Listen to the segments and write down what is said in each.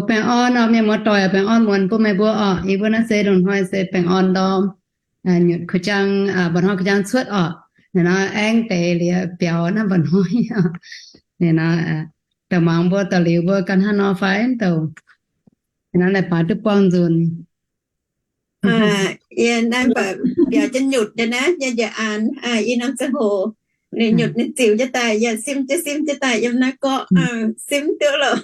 Baengh orn oc, mienh muoz-doic, baengh orn muonz bun meih mbuo oc. Yie mbuo naaiv se lungh hnoi se baengh orn ndorm, nyutc kuv jang, mba'hnoi kuv jang cuotv oc. Naaiv nor aengx deix liuz biaux naaiv mba'hnoi. Naaiv nor douc muangx mbuo douc liuz mbuo ganh hnangv nor fai douc. Naaiv la'baaix duqv buangh nzunc. Yie naaiv mv baac biaux jienv nyutc nyei naaiv, yie njiec aanx, i norm ziangh hoc ninh nyutc ninh ziux jienv daaih, yie simv jienv simv jienv daaih yiem naaiv gorqv, simv duqv loh.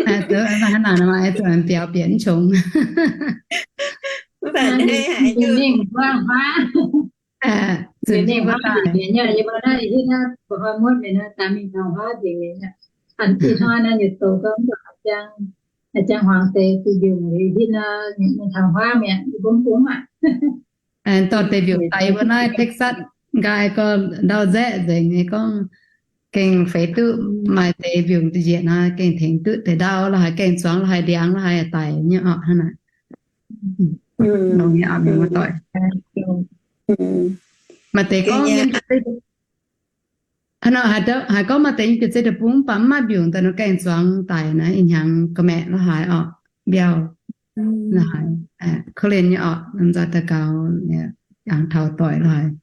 Hnangv naaic biaux bieqc mv qongx. Mv baac ninh haiz ninh mingh huaav, ninh mingh huaav nzengc mi'aqv. Yie mbuo naaiv hitv naaiv mba'hnoi muotv mingh naaiv, daaih mingh taux huaav nzengc mi'aqv. Ih hnoi naaiv nyutc douz gorngv mv baac jang, jang hmuangx deix fih mbiungc hitv naaiv mingh taux huaav mi'aqv, yie mbuo mv bung aqv. Dorh deix mbiungc daaih yie mbuo naaiv Texas nqaai gorngv ndau nzaeqv nzengc nyei gorngv gengh feix duqv maaih deix mbiungc njiec nor gengh tengx duqv deix ndau la'haaix, gengh zuangx la'haaix, ndiangx la'haaix daic nyei orqc hnangv naaic. Longx nyei oc, mienh muoz-doic. Maaih deix gorngv yiem, haaix gorngv maaih deix yiem Jiex Zeiv Deic-Bung mv baac mv maaih mbiungc daaih nor gengh zuangx daic naaiv, ih hnyangx gorqv-maeqc la'haaix orqc, mbiauh la'haaix, korv-lienh nyei orqc, nzauh daux gaux, angx taux doic la'haaix.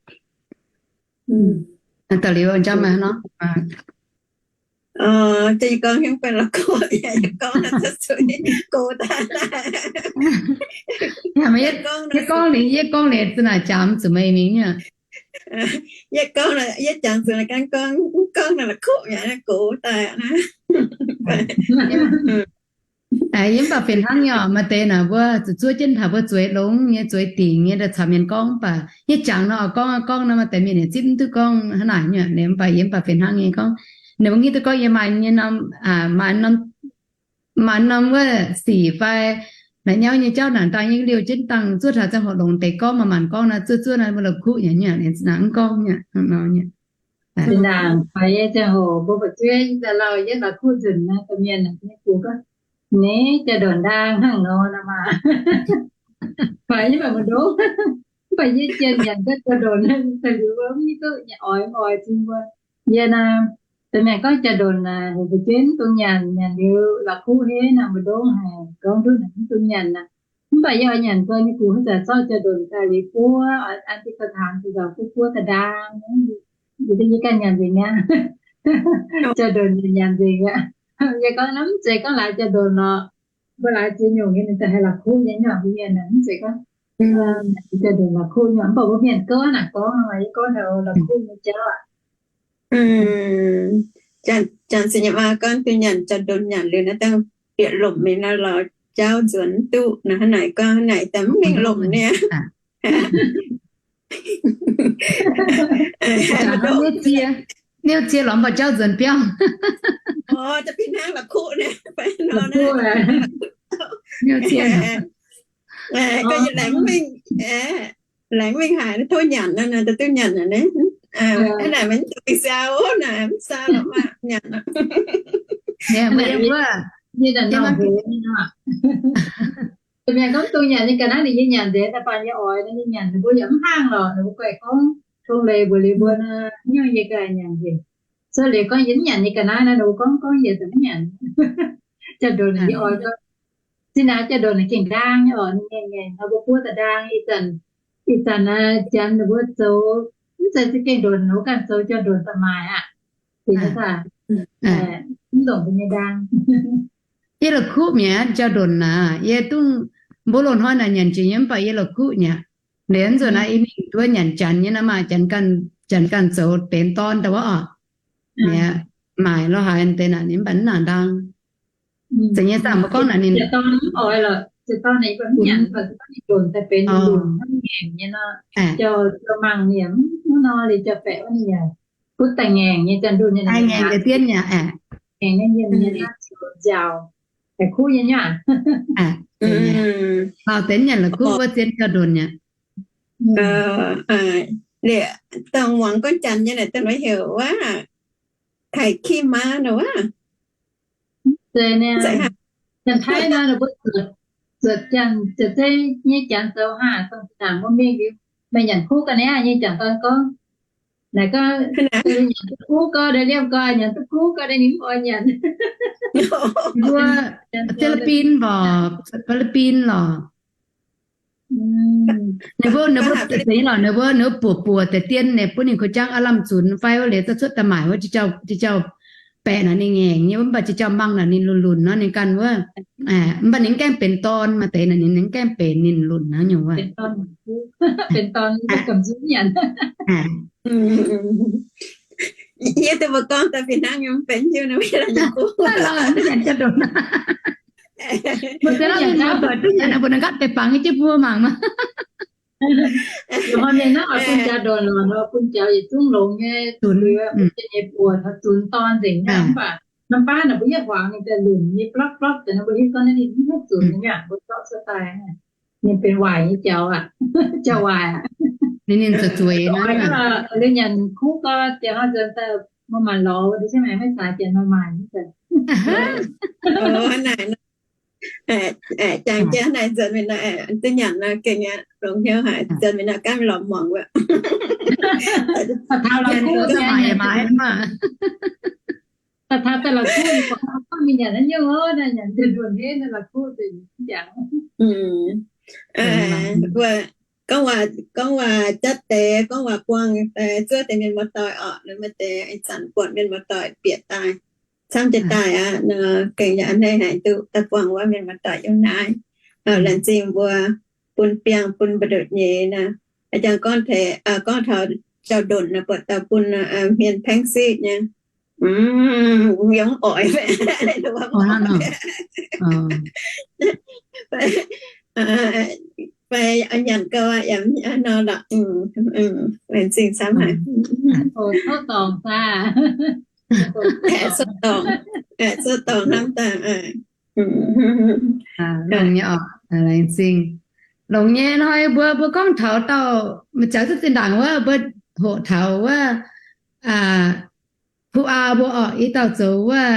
Da'liuz njang maaih nor, gorngv gorngv daaih, yie gorngv liuz, yie gorngv liuz za'naaic jangx zuqc meih mingh nyei. Yie gorngv, yie jangx zuqc naaiv gan gorngv, mv gorngv naaiv la'kuqv mi'aqv, gox daaih naaiv. Yie mv baac fih hnangv nyei oc, maaih deix naaic mbuo zuqc zuov jienv taux mbuo zueiz longx nyei, zueiz dingc nyei, daaih caux mienh gorngv mv baac yie jangx nor oix gorngv, gorngv nor maaih deix mienh yaac zipv mv duqv gorngv hnangv naaic nyei. Mv baac yie mv baac fih hnangv nyei gorngv, ninh mbuo ngitv duqv gorngv yie maaih nyei norm, maaih norm, maaih norm wuov sic fai naaic nyauv nyei jauv naaic dangh yie liouh jienv dangh zuov taux ziangh hoc longx deix gorngv, maaih maanc gorngv naaiv zuov zuov naaiv mbuo la'kuqv nyei, nyei naaic mv gorngv nyei. Zinh ndaangc fai ziangh hoc mbuo fu'jueiv daaih lauh yietv la'kuqv nzunc naaiv, domh mienh naaic nyei, gorngv, Naaiv jaa-ndonx ndaang hnangv nor nor maah. Fai yie mv baac mbu'ndongx, mv baac yie jienh nyanc gaax jaa-ndonx, da'liuz mv hiuv duqv nyanc oix mv oix zingh mbuo. Yie naaiv, da'mienh gorngv jaa-ndonx naaic heuc fu'jueiv mv dungx nyanc, nyanc liuz la'kuqv henv naaic, mbu'ndongx haic, gorngv duqv naaic mv dungx nyanc naaic. Mv baac yie oix nyanc gau nyei, gux haaix zanc zorqv jaa-ndonx daaih liuz buov, an jienv gau taanx, ziouc buov buov daaih ndaang, yie ganh nyanc nzengc mi'aqv. Jaa-ndonx nyanc nzengc aqv. Yie gorngv mv zeiz gorngv laaix jaa-ndonx lorqc. Mbuo laaix ziex nyungc nyei ninh daaih haih la'kuqv nyei, mbuo mienh mv zeiz gorngv jaa-ndonx la'kuqv nyei. Mv baac mbuo mienh gouv naaic gorngv, yie gorngv taux la'kuqv nyei jauv aqv. Janx-zinh nyei maa gorngv duqv nyanc jaa-ndonx nyanc liuz naaiv dangh bieqc lomc mingh naaiv lorz jauv nzuonx duqv nor, hnangv naaic gorngv hnangv naaic daaih mv mingh longc niaa. Niouv cie lorz mv baac jauv nzuonx biauv. Niouv cie, laengz mv mingh haaix, tov nyanc nor, duqv nyanc aqv. Hnangv naaic maiv zuqc siau naaic, mv siau lorqc maah, nyanc. Mienh gorngv dongh nyanc nyei ga'naaiv ninh nyei nyanc nzengc, daaih baac nyei oix ninh nyanc, ninh mbuo yaac mv hnangv lorqc, ninh mbuo guaih gorngv tong leiz mbuox liuz mbuo nor, nyungc yie ganh nyanc nzengc. Cuotv liuz gorngv yie mv nyanc nyei ga'naaiv nor, ninh mbuo gorngv gorngv yie zungv mv nyanc. Jauv-ndonx naaic yie oix gorngv, zinh ndaangc jauv-ndonx naaic gengh ndaang nyei oc, ninh ngaengc ngaengc nor, mbuo buov daaih ndaang. Ih zanc, ih zanc naaic janx ninh mbuo zoux, mv zeiz za'gengh ndonx, ninh mbuo ganh zoux jauv-ndonx daaih maaic aqv. Mv longc mbuo nyei ndaang. Yie la'kuqv mi'aqv, jauv-ndonx naaic. Yie dungv mbuo loz-hnoi naaic nyanc jiex nyei mv baac yie la'kuqv mi'aqv. Liuz nzunc naaiv yie mingh nduov nyanc janx nyei naaiv maah, janx ganh zoux benx dorn daaih wuov oc. Mi'aqv, maaic lo haaix deix naaic ninh mv baac mv nangc ndaang. Zeiz nyei saah mbuo gorngv naaic ninh, ngaengc deix dien mi'aqv. Lauh deix nyanc la'kuqv wuov zien jauv-ndonx mi'aqv. Liuz dongh muangx gorngv janx nyei naaic dongh heuc wuov Kaic Kim maa nor wuov. Janx-Taiv nor ninh mbuo zuotc, zuotc janx, zuotc zeiv nyei janx zoux haav, dongh zinh ndaangc mbuo mingh liuz, meih nyanc kuv ga'naaiv nyei, janx-dorn gorngv. Naaic gorngv, nyanc duqv kuv gorngv daaih liemh gorngv, nyanc duqv kuv gorngv daaih ninh mv oix nyanc. Mbuo Philippines lorqc, Philippines lorqc. Ninh mbuo, ninh mbuo deix lorqc, ninh mbuo, ninh mbuo buoz-buoz deix dien, ninh bun ninh kuv jangv aav lamh zunx fai wuov liuz, za'cuotv daaih maaic wuov, jiex jauv baeqc naaic ninh ngaengc nyei, mv baac jiex jauv mangc naaic ninh lunx-lunx nor, ninh ganh wuov. Mv baac ninh mv gaengh benx dorn, maaih deix naaic ninh mv gaengh benx, ninh lunx hnangv nyungc wuov. Yie duqv mbuo gorngv daaih fih hnangv nyei, mv benx hiuv nor, mbuo nqatv deix bangc nyei jienv mbuo mangc maah. Hnoi mienh naaiv oix bun jaax ndonx lorqc, bun jaax yietc zungv longx nyei, zunx nyei buoz taux zunx dorn nzengc nyei, mv baac norm baav naaic mbuo yietv huangx ninh daaih lunc nyei blopv blopv deix nor, mbuo hiuv gorngv naaiv ninh mv haih zunx nyei, mbuo zorqv cuotv daaih. Ninh benx waaic nyei jaux aqv, jaux waaic aqv. Ninh, ninh zueiz zueiz nor, liuz nyanc kuv gorx, ziangh hnoi nzuonx daaih maaih maanc lorz, liuz jienv maengx maiv zaaix janx maaih maanc. Jangx jienv naaic nzuonx mingh nor, duqv nyanc nor gengh aqv, longx hnyouv haic, nzuonx mingh nor gaamv lorz muangx wuov. Daaih taux daaih la'kuqv, mbuo gorngv mingh nyanc naaiv nyungc oc, naaiv nyanc nduonx nduonx hneiv naaiv la'kuqv nzengc jangx. Mbuo gorngv waac, gorngv waac jatv deix, gorngv waac buangh zuov deix mienh muoz-doic orqc, maaih deix ih zanc buatc mienh muoz-doic bieqc daaih, camv jiez daaih aqv nor, gengh yaac a'hneiv haic duqv daaih buangh wuov mienh muoz-doic yiem naaiv. Laengz zingh mbuo bun biangh bun mbu'ndongx nyei naaic. A'jangx gorngv taux jauv-ndonx naaic, buatc dauh bun hmien paengv siqv nyei. Yaac mv oix. Fai nyanc gau aqv, yaac nor lorqc. Laengz zingh camv haic. Sou dorngc, sou dorngc hnamv daaih. Longx nyei oc, laengz zingh. Longx nyei hnoi mbuo, mbuo gorngv taux dauh, mbuo jangx duqv zinh ndaangc wuov, mbuo hoqc taux wuov, pu-aa mbuo orqc, i dauh zoux wuov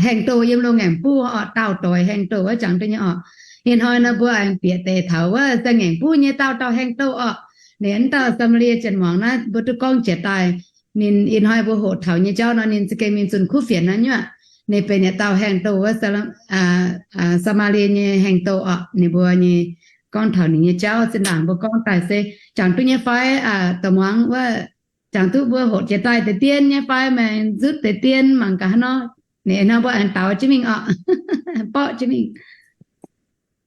haengh douh yiem loz-ngaengc buv orqc, daauh doix haengh douh wuov jangx duqv nyei orqc. Ih hnoi nor mbuo aengx bieqc deix taux wuov za'ngaengc buv nyei dauh dauh haengh douh orqc. Ninh wuov dauh Saa^maa^lie Janx muangx naaiv mbuo duqv gorngv jiex daaih. Ninh ih hnoi mbuo hoqc taux nyei jauv nor, ninh za'gengh mingh zunh kuv fienx naaiv nyuoqc. Ninh benx yietc dauh haengh douh wuov, Saa^maa^lie nyei haengh douh orqc. Ninh mbuo nyei gorngv taux ninh nyei jauv zinh ndaangc mbuo gorngv daaih se jangx duqv nyei fai, dorh muangx wuov, jangx duqv mbuo hoqc jiex daaih deix dien nyei fai, maengx nzutv deix dien mangc gaax hnangv nor. Ninh ih hnoi mbuo aengx daux jienv mingh orqc, mborqv jienv mingh.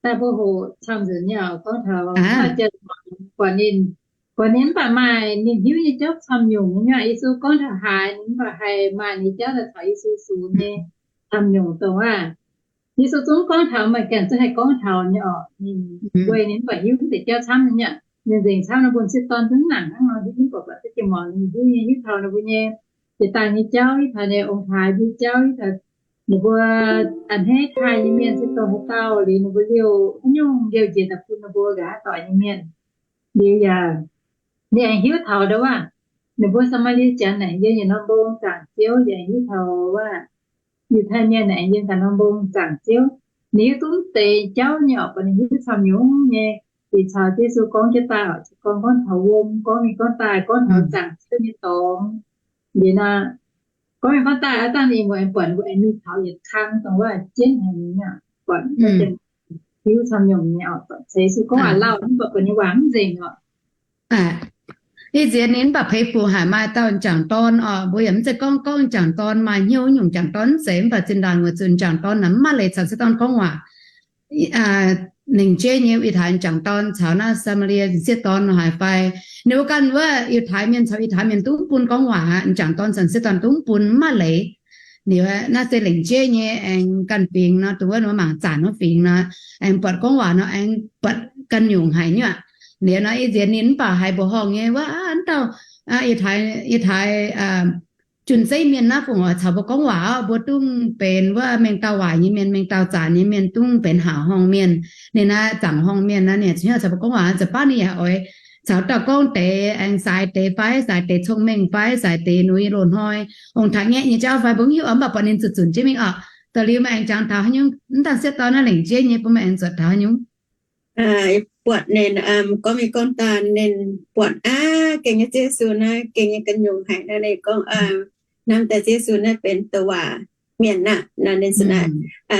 Daaih mbuo hoqc camv nzunc nyei oc, gorngv taux buatc ninh, buatc ninh mv baac maaih ninh hiuv nyei jauv camv nyungc nyei. Yesu gorngv taux haaix, ninh mv baac haih maaih nyei jauv daaih caux Yesu sux nyei camv nyungc dongh aav. Yesu zungv gorngv taux maaih ganh zungv haih gorngv taux nyei oc. Ninh weic ninh mv baac hiuv mv deix jauv camv nyei aqv. Ninh nzengc camv nor, mbuo m'sieqv dorn zungv nangc hnangv nor, ninh mv baac baac duqv jiex muangx ninh hiuv nyei, hiuv taux ninh mbuo nyei jiex daaih nyei jauv, hiuv taux ninh ong-taaix nyei jauv, hiuv taux ninh mbuo a'hneiv taaih nyei mienh se dongh haaix dauh liuz, ninh mbuo liouh haaix nyungc liouh njiec daaih bun ninh mbuo nqa'haav doic nyei mienh. Liuz yaac ninh aengx hiuv taux ndau wuov, ninh mbuo Saa^maa^lie Janx aengx yiem yietc norm mbong zaangc Ziouv, yaac hiuv taux wuov Yiutai Mienh aengx yiem ganh norm mbong zaangc Ziouv. Ninh hiuv duqv mv deix jauv nyei oc, baac ninh hiuv camv nyungc nyei. Liuz caux Yesu gorngv jienv daaih oc, gorngv, gorngv taux wuom, gorngv mingh gorngv daaih, gorngv taux zaangc Ziouv nyei dorngx. Liuz nor, gorngv mingh gorngv daaih aqv, dangh ninh mbuo aengx buatc ninh mbuo aengx mingh taux yietc kang dongh wuov jienv haic nyei aqv, buatc hiuv camv nyungc nyei oc. Ceix Yesu gorngv waac lauh, mv baac buatc ninh waac mv nzengc oc. Ih ziex ninh mv baac peix fuc haic maaih dauh m'jangc dorn oc. Mbuo yaac mv zeiz gorngv gorngv m'jangc dorn maaih hnyouv nyungc, m'jangc dorn mv zeiz, mv baac zinh ndaangc weic zuqc m'jangc dorn naaic mv maaih leiz caux m'sieqv dorn gorngv waac. Lengc jeiv nyei Yiutai m'jangc dorn caux naaiv Saa^maa^lie m'sieqv dorn haic fai, ninh mbuo ganh wuov Yiutai Mienh caux Yiutai Mienh dungv bun gorngv waac aqv. M'jangc dorn caux m'sieqv dorn dungv bun, mv maaih leiz. Liuz naaiv se lengc jeiv nyei aengx ganh fingx nor, dongh wuov mangc zanc wuov fingx nor, aengx buatc gorngv waac nor aengx buatc ganh nyungc haic nyei aqv. Liuz nor ih ziex ninh mv baac haiz mbuoqc horngh nyei wuov, aa, wuov dauh Yiutai, Yiutai Jun-Zeiv Mienh naaiv fungc oix caux mbuo gorngv waac oc. Mbuo dungv benx wuov mengh dauh waaic nyei mienh, mengh dauh zanc nyei mienh, dungv benx haac horngh mienh. Ninh naaiv zaangc horngh mienh naaiv, ninh caux mbuo gorngv waac, nzunc baav ninh yaac oix caux dauh gorngv deix aengx saaix deix fai, saaix deix cong-mengh fai, saaix deix nui loz-hnoi, ong-taaix-ngaeqv nyei jauv fai, mbuo mv hiuv oc. Mv baac buatc ninh zuqc zunc jienv mingh oc. Da'liuz meih aengx jangx taux haaix nyungc? Mv dangh m'sieqv dorn naaiv lengc jeiv nyei bun meih aengx zuotc taux haaix nyungc? Buatc ninh gorngv mingh gorngv daaih ninh buatc aav gengh nyei Ziouv Yesu naaiv gengh nyei ganh nyungc haic nor, ninh gorngv hnamv daaih Ziouv Yesu naaiv benx douc waac mienh aqv nor, ninh se naaic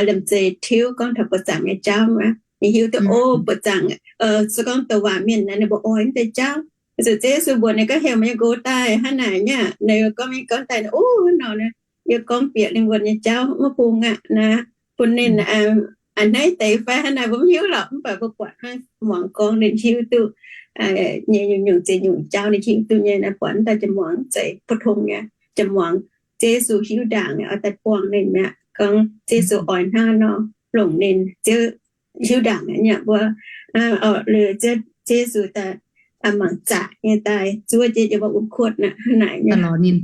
liemh zeih tiuv gorngv taux buoqc zaangc nyei jauv aqv. Ninh hiuv duqv, o, buoqc zaangc, se gorngv douc waac mienh naaic ninh mbuo oix mv deix jauv. Zuqc Ziouv Yesu mbuox ninh gorngv heuc meih nyei nqox daaih hnangv naaic nyei aqv. Ninh gorngv mingh gorngv daaih, o, nor, yie gorngv bieqc lingh wuonh nyei jauv maiv bung aqv naaic, bun ninh a'hneiv deix fai hnangv naaic mbuo mv hiuv lorqc. Mv baac mbuo buatc hnangv muangx gorngv ninh hiuv duqv nyei nyungc-nyungc ziex nyungc jauv ninh hiuv duqv nyei naaic, buatc mv daaih jiex muangx zeiz 普通 nyei, jiex muangx Ziouv Yesu hiuv ndaangc oix daaih buangh ninh mi'aqv. Gorngv Ziouv Yesu oix hnangv nor longc ninh, Ziouv hiuv ndaangc nyei mbuo, Ziouv Yesu daaih mangc zaqc nyei daaih zuov jienv yiem wuov wuom-kuotv naaic hnangv naaic nyei, lorz ninh.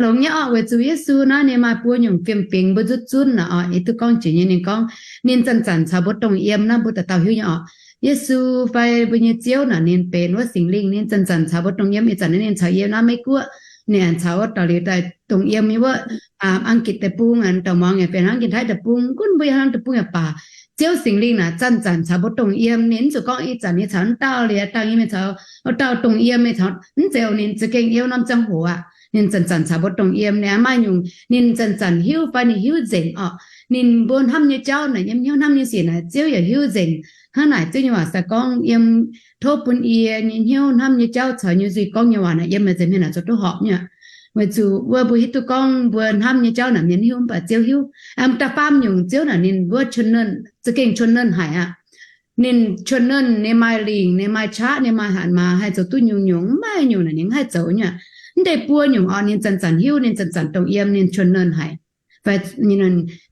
Longx nyei orqc, weic zuqc Yesu naaiv ninh maaih buo nyungc fiem-fingx mbuo nzutv zunv naaic orqc. Yie duqv gorngv jiex nyei, ninh gorngv ninh zanc-zanc caux mbuo dongh yiem naaiv mbuo dauh dauh hiuv nyei orqc. Yesu fai mbuo nyei Ziouv naaic ninh benx wuov Singx Lingh, ninh zanc-zanc caux mbuo dongh yiem. Ih zanc naaiv ninh caux yie naaiv Meiv Guoqv, ninh caux wuov dauh liuz daaih dongh yiem nyei wuov Ang^gitc deic-bung, douc muangx yaac benx Ang^gitc Taiv deic-bung, gunv mbuo yiem haaix norm deic-bung yaac baac, Ziouv Singx Lingh naaic zanc-zanc caux mbuo dongh yiem. Ninh mv zuqc gorngv ih zanc yie caux wuov dauh liuz, dangh yie mingh caux wuov dauh dongh yiem, mingh caux, mv zeiz. Ninh za'gengh yiem norm ziangh hoc aqv, ninh zanc-zanc caux mbuo dongh yiem. Ninh maaih nyungc ninh zanc-zanc hiuv fai ninh hiuv nzengc orqc. Ninh mbuo hnamv nyei jauv naaic, yiem hnyouv hnamv nyei sic naaic, Ziouv yaac hiuv nzengc. Hnangv naaic Ziouv nyei waac se gorngv yiem, tov bun yie nyei hnyouv hnamv nyei jauv caux nyei nzuih gorngv nyei waac naaic yiem meih nzengc mienh naaic zoux duqv horpc nyei aqv. Weic zuqc wuov mbuo hiuv duqv gorngv mbuo hnamv nyei jauv naaic mienh hiuv, mv baac Ziouv hiuv. Da'faam nyungc Ziouv naaic ninh wuov 全能, za'gengh 全能 haic aqv. Ninh 全能, ninh maaih lingc, ninh maaih qaqv, ninh maaih hatc maaz, haih zoux duqv nyungc-nyungc. Mv maaih nyungc naaic ninh mv haih zoux nyei aqv. Mv deix buo nyungc orqc, ninh zanc-zanc hiuv, ninh zanc-zanc dongh yiem, ninh 全能 haic. Fai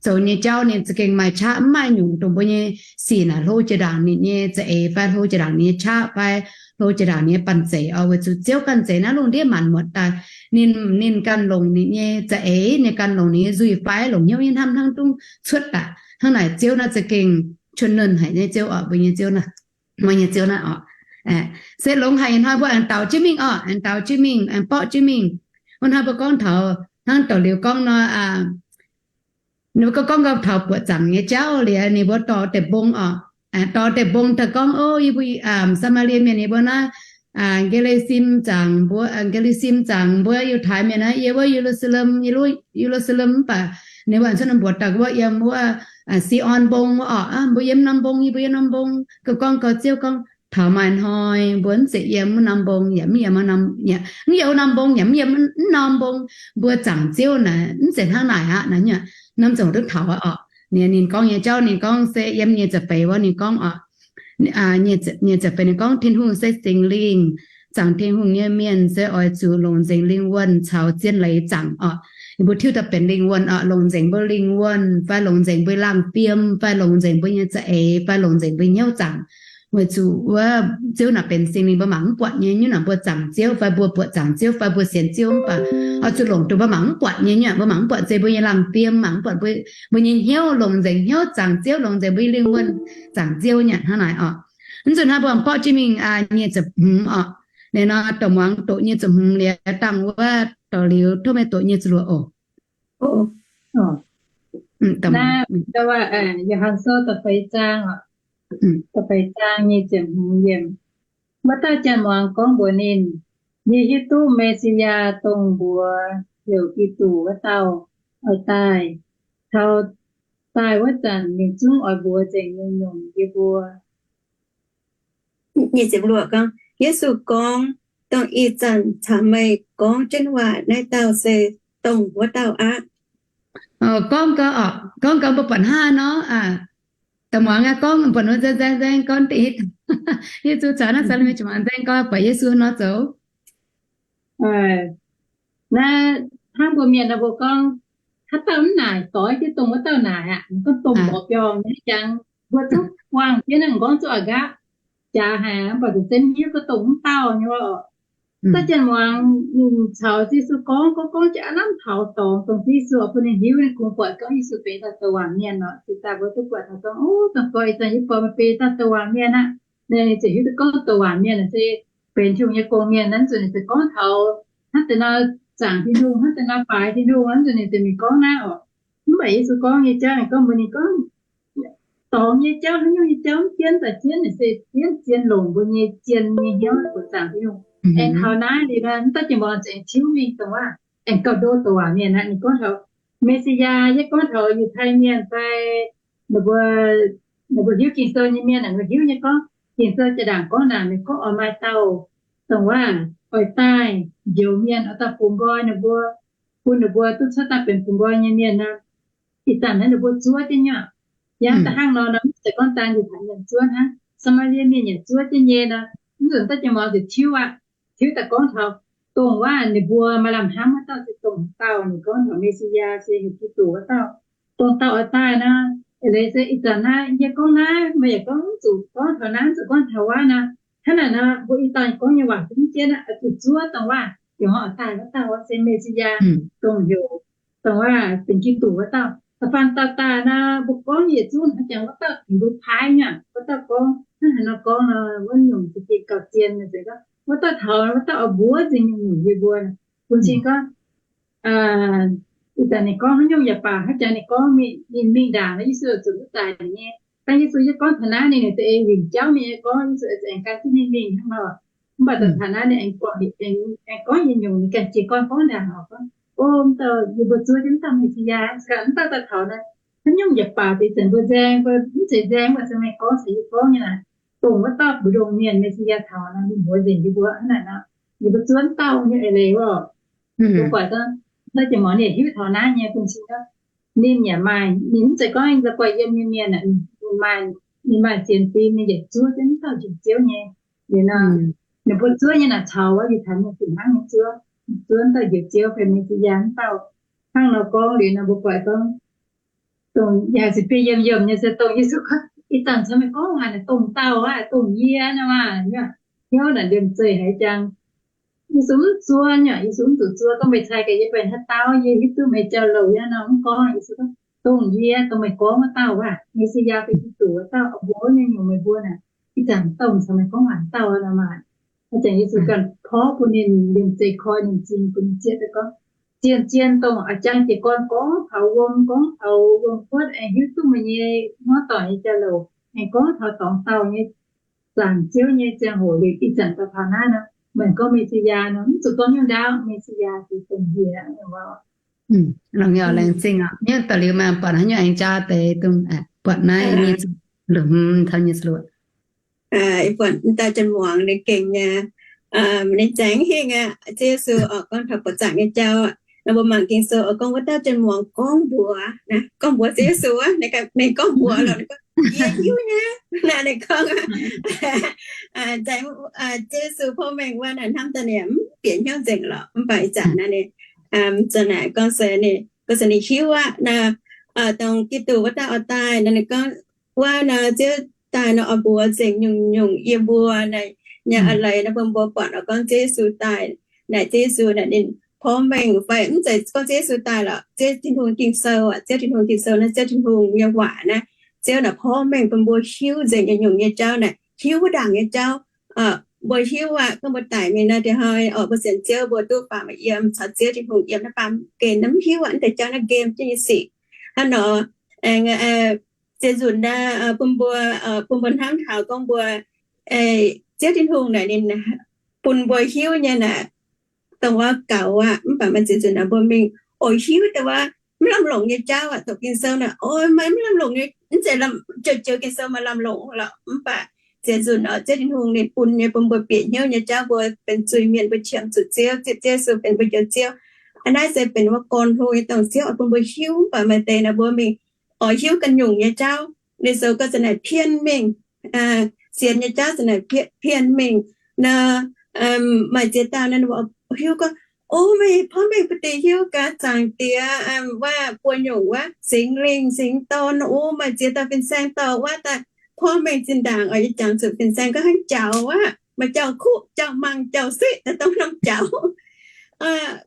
zoux nyei jauv ninh za'gengh maaih qaqv. Mv maaih nyungc dongh mbuo nyei sic naaic hlo jiex ndaangc ninh nyei za'eix fai hlo jiex ndaangc ninh nyei qaqv fai hlo jiex ndaangc ninh nyei banh zeic orqc. Weic zuqc Ziouv ganh zeiz naaiv lungh ndiev maanc muotc daaih, ninh, ninh ganh longc ninh nyei za'eix, ninh ganh longc ninh nyei nzuih fai longc hnyouv nyei hnamv hnangv dungv cuotv daaih. Hnangv naaic Ziouv naaiv za'gengh 全能 haic nyei Ziouv orqc, mbuo nyei Ziouv naaiv, mbuo nyei Ziouv naaiv orqc. Se longx haic, ih hnoi mbuo aengx daux jienv mingh orqc, aengx daux jienv mingh, aengx borqv jienv mingh. Wuov hnoi mbuo gorngv taux hnangv douc liuz gorngv nor, ninh mbuo gorngv, gorngv taux buoqc zaangc nyei jauv liuz ninh mbuo dorh deic-mbong orqc. Dorh deic-mbong daaih gorngv, o, yie mbuo Saa^maa^lie Mienh yie mbuo naaiv, Ge^li^sim zaangc mbuo, Ge^li^sim zaangc mbuo Yiutai Mienh naaiv, yie wuov Ye^lu^saa^lem, Ye^lu^saa^lem, mv baac ninh mbuo cuotv norm mbuox daaih wuov yiem wuov Si^on Mbong wuov orqc. Mbuo yiem norm mbong, yie mbuo yiem norm mbong. Gorngv, gorngv gau Ziouv gorngv, taux maaih hnoi mbuo mv zeiz yiem wuov norm mbong, yaac mv yiem wuov norm, mv yiem wuov norm mbong, yaac mv yiem wuov norm mbong. Mbuo zaangc Ziouv naaic mv zeiz hnangv naaic aqv naaic. Norm zungh duqv taux orqc. Ninh gorngv nyei jauv ninh gorngv se yiem nyic ziepc feix wuov ninh gorngv orqc, nyic ziepc feix ninh gorngv, Tin-Hungh se Singx Lingh. Zaangc Tin-Hungh nyei mienh se oix zuqc longc nzengc lingh wuonh caux zien leiz zaangc orqc. ninh mbuo tiuv daaih benx lingh wuonh oc, longc nzengc mbuo lingh wuonh, fai longc nzengc mbuo laangh fiem, fai longc nzengc mbuo nyei za'eix, fai longc nzengc mbuo hnyouv zaangc. Weic zuqc wuov Ziouv naaic benx Singx Lingh, mbuo mangc mv buatc nyei nyungc naaic mbuo zaangc Ziouv, fai mbuo buatc zaangc Ziouv, fai mbuo sienx Ziouv mv baac oix zuqc longc dongh mbuo mangc mv buatc nyei nyungc, mbuo mangc mv buatc se mbuo nyei laangh fiem, mangc mv buatc mbuo, mbuo nyei hnyouv, longc nzengc hnyouv zaangc Ziouv, longc nzengc mbuo nyei lingh wuonh zaangc Ziouv nyei hnangv naaic oc. Mv zuqc hnangv mbuo mangc borqv jienv mingh nyei ziepc hmz oc. Ninh nor dongh muangx doqc nyei ziepc hmz liuz dangh wuov dorh liuz tov meih doqc nyei ziepc luoqc oc. Yo^han Sou da'feix zaang, da'feix zaang nyei ziepc hmz yiemc. Wuov dauh janx-muangz gorngv mbuox ninh, Yie hiuv duqv Me^si^yaa, dongh mbuox heuc Giduc wuov dauh, oix daaih. Taux daaih wuov zanc ninh zungv oix mbuox nzengc nyungc-nyungc yie mbuo. Yesu gorngv, Dongh ih zanc caux meih gorngv jienv waac naaiv dauh se dongh wuov dauh aqv. Gorngv gau, gorngv gau mbuo buatc hnangv nor, da'muangx gorngv buatc nzaeng nzaeng gorngv deix, Yesu caux naaiv Salome janx-muangz nzaeng gau buatc Yesu nor zoux. Naaiv hnangv mbuo mienh nor mbuo gorngv, haaix dauh mv naaic doix jienv dongh wuov dauh naaic aqv, gorngv dongh mborqv biorngh nyei jangx, mbuo zungv buangh jienv naaiv gorngv zuqc a'nqaapv jaax haic, mv baac zuqc zunv hiuv gorngv dongh wuov dauh nyei oc. Dauh janx-muangz ninh caux Yesu gorngv, gorngv gorngv jiex aav lamh taux dorngx dongh Yesu oix bun ninh hiuv, ninh kungx buatc gorngv Yesu benx dauh douc waac mienh oc. Ziouc daaih mbuo duqv buatc taux gorngv, o, dongh doix ih zanc yie buatc meih benx dauh douc waac mienh aqv. Naaiv ninh ziouc hiuv duqv gorngv douc waac mienh naaic se benx Tin-Hungh nyei gong-mienh. Naaiv nzunc ninh ziouc gorngv taux hnangv deix nor zaangc Tin-Hungh, hnangv deix nor baaix Tin-Hungh. Naaiv nzunc ninh ziouc mingh gorngv naaiv oc. Mv baac Yesu gorngv nyei jauv, ninh gorngv mbuox ninh gorngv, dorngx nyei jauv, haaix nyungc nyei jauv mv jienv daaih jienv, naaic se jienv zien longc mbuo nyei zien nyei hnyouv buoqc zaangc Tin-Hungh. Aengx taux naaiv liuz, wuov dauh janx-muangz ziouc aengx tiuv mingh dongh waac aengx gauh ndo douc waac mienh aqv. Ninh gorngv taux Me^si^yaa, yie gorngv taux Yiutai Mienh fai ninh mbuo hiuv Ging-Sou nyei mienh naaic, mbuo hiuv nyei gorngv Ging-Sou jaa-ndaangc gorngv naaic, ninh gorngv oix maaih dauh dongh waac oix daaih njoux mienh, oix daaih bungx nqoi ninh mbuo, bun ninh mbuo duqv cuotv daaih benx bungx nqoi nyei mienh nor. Ih zanc naaiv ninh mbuo zuov jienv nyei. Yangh da'hnangv nor, mv zeiz gorngv daan Yiutai Mienh zuov hnangv, Saa^maa^lie Mienh yaac zuov jienv nyei nor. Mv nzunc dauh janx-muangz ziouc tiuv aqv, tiuv daaih gorngv taux dongh waac ninh mbuo maaih lamh hnamv wuov dauh se dongh dauh, ninh gorngv taux Me^si^yaa se heuc Giduc wuov dauh, dongh dauh oix daaih nor. Eix leiz se ih zanc naaiv yie gorngv naaiv, meih yaac gorngv mv zuqc gorngv taux naaiv, mv zuqc gorngv taux wuov nor. Hnangv naaic nor, mbuo i dauh gorngv nyei waac zungv jienv aqv, oix zuqc zuov dongh waac dongh oix daaih wuov dauh se Me^si^yaa, dongh heuc dongh waac benx Giduc wuov dauh. Da'faanh dauh daaih nor, mbuo gorngv yietc zungv hnangv jangx wuov dauh tengx mbuo paaiv nyei. Wuov dauh gorngv hnangv haaix nor gorngv nor, wuov nyungc za'gengh gauh zien. Wuov dauh taux, wuov dauh oix mbuox nzengc nyungc-nyungc yie mbuo. Bun cing gorngv ih zanc ninh gorngv haaix nyungc yaac baac, hnangv jangx ninh gorngv ninh mingh ndaangc nor, Yesu zuqc duqv daic nyei. Dangh Yesu yie gorngv taux naaiv, ninh za'eix wingc jauv mingh nyei gorngv, Yesu za'eix gan jienv ninh mingh hnangv nor. Mv baac daaih taux naaiv ninh aengx gorngv nyei nyungc, ninh ganh jiez gorn gorngv ndaangc oc, gorngv, O, mv dauh yie mbuo zuov jienv mv dauh Me^si^yaa, mv dauh daaih taux naaiv, haaix nyungc yaac baac, ih zanc mbuo nzaeng, mbuo mv zeiz nzaeng, mv baac se meih gorngv caux yie gorngv nyei naaic, dongh wuov dauh mbu'ndongx mienh Me^si^yaa taux nor, ninh mbuox nzengc yie mbuo hnangv naaic nor, yie mbuo zuov mv dauh nyei eix leiz oc. Mbuo buatc daaih, dauh janx-muangz ninh hiuv taux naaiv nyei bun cing gorngv ninh yaac maaih, ninh mv zeiz gorngv la'guaih yiem nyei mienh aqv, ninh maaih sienx fim, ninh yietc zuov jienv mv dauh njoux Ziouv nyei. Liuz nor, ninh mbuo zuov nyei naaic caux wuov Yiutai Mienh fih hnangv nyei zuov, zuov mv dauh njoux Ziouv fai Me^si^yaa mv dauh. Hnangv nor gorngv liuz nor, mbuo buatc gorngv dongh yaac se biei yiem yiem nyei se dongh Yesu gorngv, Ih zanc caux meih gorngv waac naaic dongh dauh aqv, dongh yie nor maah. Hnyouv naaic liemh zeih haic jangx. Yesu mv zuov nyei, Yesu mv zuqc zuov gorngv meih cai gaax yie benx haaix dauh, yie hiuv duqv meih jauv-louc nyei nor, mv gorngv. Yesu gorngv, Dongh yie, dongh meih gorngv wuov dauh aqv, Me^si^yaa benx Giduc wuov dauh, oix mbuox nyei nyungc meih mbuo naaic, ih zanc dongh caux meih gorngv waac dauh nor maah. Hnangv jangx Yesu ganh porv bun ninh liemh zeih koi ninh zingh bun ninh zieqv daaih gorngv, zien-zien dongh a'jang jiez gorn gorngv taux wuom, gorngv taux wuom-kuotv, aengx hiuv duqv meih nyei hmuangv-doic nyei jauv-louc, aengx gorngv taux dorngx dauh nyei zaangc Ziouv nyei ziangh hoc liuz, ih zanc daaih taux naaiv nor, meih gorngv Me^si^yaa nor, mv zuqc gorngv nyungc ndaauv, Me^si^yaa se dongh yie. Longx nyei, laengz zingh aqv. Nyungc daaih liuz maaih buatc haaix nyungc aengx jaa deix dongh buatc naaiv nyei longx taux nyei luoqc. Buatc dauh janx-muangz ninh gengh nyei, ninh zengx hingh aqv. Ziouv Yesu oix gorngv taux buoqc zaangc nyei jauv aqv. Nor mbuo mangc Ging-Sou oix gorngv wuov dauh janx-muangz gorngv mbuox, gorngv mbuox Ziouv Yesu aqv. Ninh gorngv mbuox lorqc, ninh gorngv, Yie hiuv nyei. Naaiv ninh gorngv, Ziouv Yesu porv mengh wuov naaic hnamv daaih ninh mv bieqc hnyouv nzengc lorqc. Mv baac ih zanc naaiv ninh Za'naaic gorngv se ninh, gorngv se ninh hiuv aqv naaic, dongh Giduc wuov dauh oix daaih naaic, ninh gorngv wuov nor, Ziouv daaih nor oix mbuox nzengc nyungc-nyungc yiem mbuo naaic nyei a'leiz nor, bun mbuo buatc oix gorngv Ziouv Yesu daaih naaic, Ziouv Yesu naaic ninh porv mengh fai mv zeiz gorngv Ziouv Yesu daaih lorqc, Ziouv Tin-Hungh Ging-Sou aqv, Ziouv Tin-Hungh Ging-Sou naaiv, Ziouv Tin-Hungh nyei waac naaiv, Ziouv naaic porv mengh bun mbuo hiuv nzengc nyei nyungc nyei jauv naaic, hiuv wuov ndaangc nyei jauv. Mbuo hiuv aqv, gorngv mbuo daic mingh naaiv ndiev hnoi oc, mbuo sienx Ziouv mbuo duqv faaux maaih yiem caux Ziouv Tin-Hungh yiem naaiv baamh gen, mv hiuv aqv, mv deix jauv naaiv nqemh jienv nyei sic. Hnangv nor, aengx ziex nzunc naaiv bun mbuo, bun mbuo hnamv taux gorngv mbuo, Ziouv Tin-Hungh naaic ninh bun mbuo hiuv nyei naaic, dongh wuov gaux aqv. Mv baac maaih ziex nzunc naaic mbuo mingh oix hiuv dongh wuov mv lamh longc nyei jauv aqv. Doqc Ging-Sou naaic, oix maaih mv lamh longc nyei, mv zeiz joux-joux Ging-Sou maaih lamh longc lorqc. Mv baac ziex nzunc oc, Ziouv Tin-Hungh ninh bun nyei, bun mbuo bieqc hnyouv nyei jauv, mbuo benx zuiz-mienh, mbuo qiemx zuqc Ziouv, Ziouv Yesu benx mbuo Njoux Ziouv. Aa, naaiv se benx wuov gorn-hlo nyei dongh Ziouv oix bun mbuo hiuv. Mv baac maaih deix naaic mbuo mingh oix hiuv ganh nyungc nyei jauv. Ninh sou gorngv za'naaic pien mingh, sienx nyei jauv za'naaic pien mingh nor, maaih ziex dauh naaic hiuv gorngv, o, meih porv mengh bun deix hiuv gaax Zaangc Diex wuov buo nyungc wuov, Singx Lingh, Singx Dorn, o, maaih ziex dauh fin-saeng dorh wuov daaih porv mengh zinh ndaangc oix yie jangx zuqc fin-saeng gorngv hnangv jaux aqv, maaih jauv-kuqv, jauv-mangc, jauv-siqv, daaih dongh norm jaux.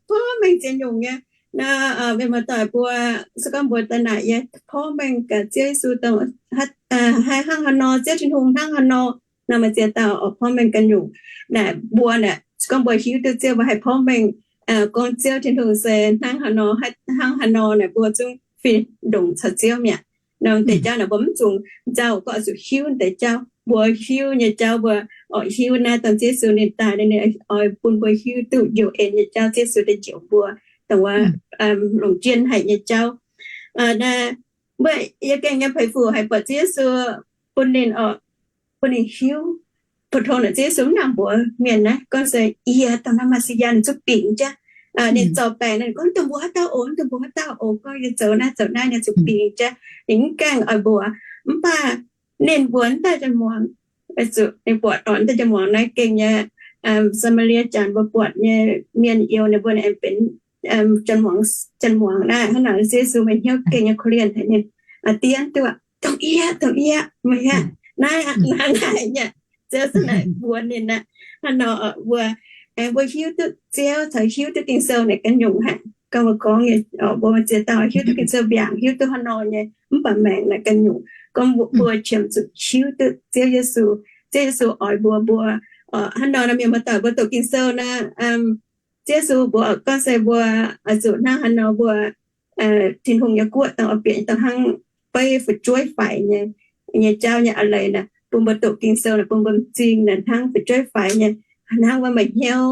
Porv mengh ziex nyungc nyei. Naaiv mienh muoz-doic mbuo, se gorngv mbuo daaih naaic yie porv mengh gaax Ziouv Yesu dongh haih hnangv haaix nor, Ziouv Tin-Hungh hnangv haaix nor, naaiv maaih ziex dauh oix porv mengh ganh nyungc. Naaic mbuo naaic se gorngv mbuo hiuv duqv Ziouv, mbuo haih porv mengh gorngv Ziouv Tin-Hungh se hnangv haaix nor, hnangv haaix nor naaic mbuo zungv fih ndongc caux Ziouv mi'aqv. Naaiv deix jauv naaic mbuo mv zungh nzauh gorngv oix zuqc hiuv deix jauv. Mbuo hiuv nyei jauv mbuo oix hiuv naaiv dongh Ziouv Yesu ninh daaih, ninh oix bun mbuo hiuv duqv njoux en nyei jauv, Ziouv Yesu daaih njoux mbuo dongh wuov longc jienv haic nyei jauv. Naaiv mbuo yie gengh nyei peix fuc haih buatc Ziouv Yesu bun ninh oc, bun ninh hiuv. Pou-tong naaic Ziouv Yesu mv nangc mbuox mienh naaiv gorngv se yie dongh naaiv Messiah, ninh zuqc bingx jaav. Ninh zorc baengc ninh gorngv dongh mbuo haaix dauh oc, dongh mbuo haaix dauh oc, gorngv yie zoux naaiv zoux naaiv, ninh zuqc bingx jaav. Ninh mv gaengh oix mbuox, mv baac ninh mbuox daaih janx-muangz, zuqc ninh buatc oc, daaih janx-muangz naaiv gengh nyei Saa^maa^lie Janx mbuo buatc nyei mienh youz ninh mbuo aengx benx janx-muangz naaiv. Hnangv naaic Ziouv Yesu meih hnyouv gengh nyei korv-lienh haic ninh, dien duqv, dongh yie, dongh yie, meih aqv, naaiv aqv, naaiv aqv nyei. Ziouv Yesu naaic mbuox ninh aqv. Hnangv nor mbuo, mbuo hiuv duqv Ziouv caux hiuv duqv Ging-Sou naaic ganh nyungc haic. Gorngv mbuo gorngv nyei, mbuo maaih ziex dauh hiuv duqv Ging-Sou mbiaangc, hiuv duqv hnangv nor nyei, mv baac maengc naaic ganh nyungc. Gorngv mbuo qiemx zuqc hiuv duqv Ziouv Yesu, Ziouv Yesu oix mbuo, mbuo hnangv nor naaiv mienh muoz-doic mbuo doqc Ging-Sou naaiv, Ziouv Yesu mbuox gorngv se mbuo oix zuqc hnangv haaix nor mbuo Tin-Hungh nyei guoqv dongh oix bieqc dongh hnangv beiv fu'jueiv faix nyei, nyei jauv nyei a'leiz naaic, bun mbuo doqc Ging-Sou naaic, bun mbuo m'zing naaic hnangv fu'jueiv faix nyei, hnangv wuov maaih hnyouv,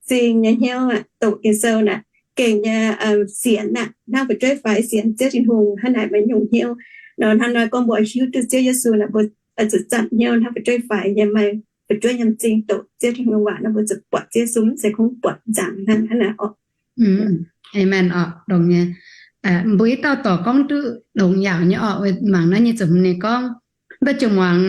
m'zing nyei hnyouv aqv. Doqc Ging-Sou naaic gengh nyei sienx aqv, hnangv fu'jueiv faix sienx Ziouv Tin-Hungh hnangv naaic maaih nyungc hnyouv. Nor hnangv naaic gorngv mbuo hiuv duqv Ziouv Yesu naaic, mbuo zuqc zanc hnyouv hnangv fu'jueiv faix nyei, maaih fu'jueiv nyei m'zing doqc Ziouv Tin-Hungh waac nor, mbuo zuqc buatc Ziouv Yesu mv zeiz kungx buatc nzaangc hnangv, hnangv naaic oc. Amen oc. Dongh nyei, mbuo i dauh dorc gorngv duqv longx yaac nyei oc. Mangc naaiv nyei ziepc hmz ninh gorngv, mv baac jiex muangx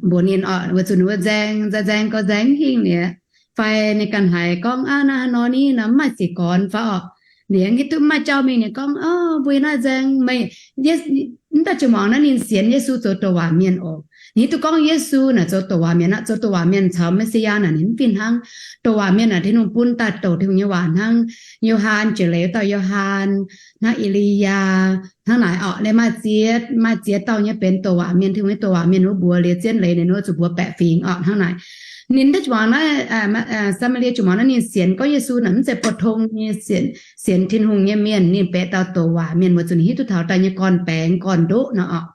mbuox ninh oc, weic zuqc ninh mbuo nzaeng, nzaeng nzaeng gau, nzaeng hingh liuz, fai ninh ganh haiz gorngv, aav, naaiv haaix nor ni nor, mv maaih sic gorn fai oc. Liuz hitv duqv mv maaih jauv mingh, ninh gorngv, o, mbuo yiem naaiv nzaeng, meih, mv baac jiex muangx naaiv ninh sienx Yesu zoux douc waac mienh oc. Ninh hiuv duqv gorngv Yesu naaic zoux douc waac mienh aqv, zoux douc waac mienh caux Messiah naaic ninh mv fih hnangv. Douc waac mienh naaic Tin-Hungh bun daaih douc Tin-Hungh nyei waac hnangv. Yo^han, jiex leiz dauh Yo^han, hnangv E^li^yaa, hnangv naaic orqc. Liuz maaih ziex, maaih ziex dauh nyei benx douc waac mienh, Tin-Hungh nyei douc waac mienh wuov mbuox liuz zien leiz ninh wuov zuqc mbuox baeqc fingx orqc hnangv naaic. Ninh daaih jiex muangx naaiv, Saa^maa^lie jiex muangx naaiv ninh sienx gorngv Yesu naaic mv zeiz pou-tong nyei sienx, sienx Tin-Hungh nyei mienh, ninh benx dauh douc waac mienh, weic zuqc ninh hiuv duqv taux daaih nyei gorn-baengx gorn-ndoqv nor orqc.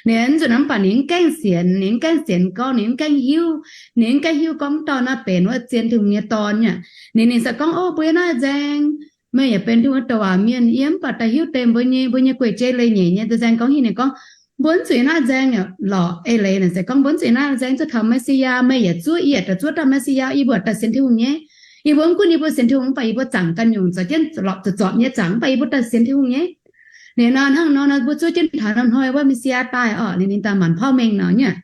Ninh zuqc mv baac ninh mv gaengh sienx, ninh mv gaengh sienx gorngv, ninh mv gaengh hiuv, ninh mv gaengh hiuv gorngv dauh naaiv benx wuov zien Tin-Hungh nyei Dorn aqv. Ninh, ninh se gorngv, o, mbuo yiem naaiv nzaeng, meih yaac benx Tin-Hungh douc waac mienh, yie mv baac daaih hiuv deix mbuo nyei, mbuo nyei guei-jei leiz-nyeic nyei nzaeng gorngv hingh. Ninh gorngv, mbuo mv zuqc yiem naaiv nzaeng lorqc. Eix leiz naaic se gorngv mbuo mv zuqc yiem naaiv nzaeng zuov taux Messiah, meih yaac zuov, yie yaac daaih zuov dauh Messiah, yie mbuo daaih sienx Tin-Hungh nyei. Yie mbuo mv gunv yie mbuo sienx Tin-Hungh, mv baac yie mbuo zaangc ganh nyungc, zorpc jienv lorqc, zorpc nyei zaangc, mv baac yie mbuo daaih sienx Tin-Hungh nyei. Liuz nor hnangv nor, mbuo zuov jienv taux norm hnoi wuov Messiah daaih orqc, liuz ninh daaih maanc pauv mengh nor nyei.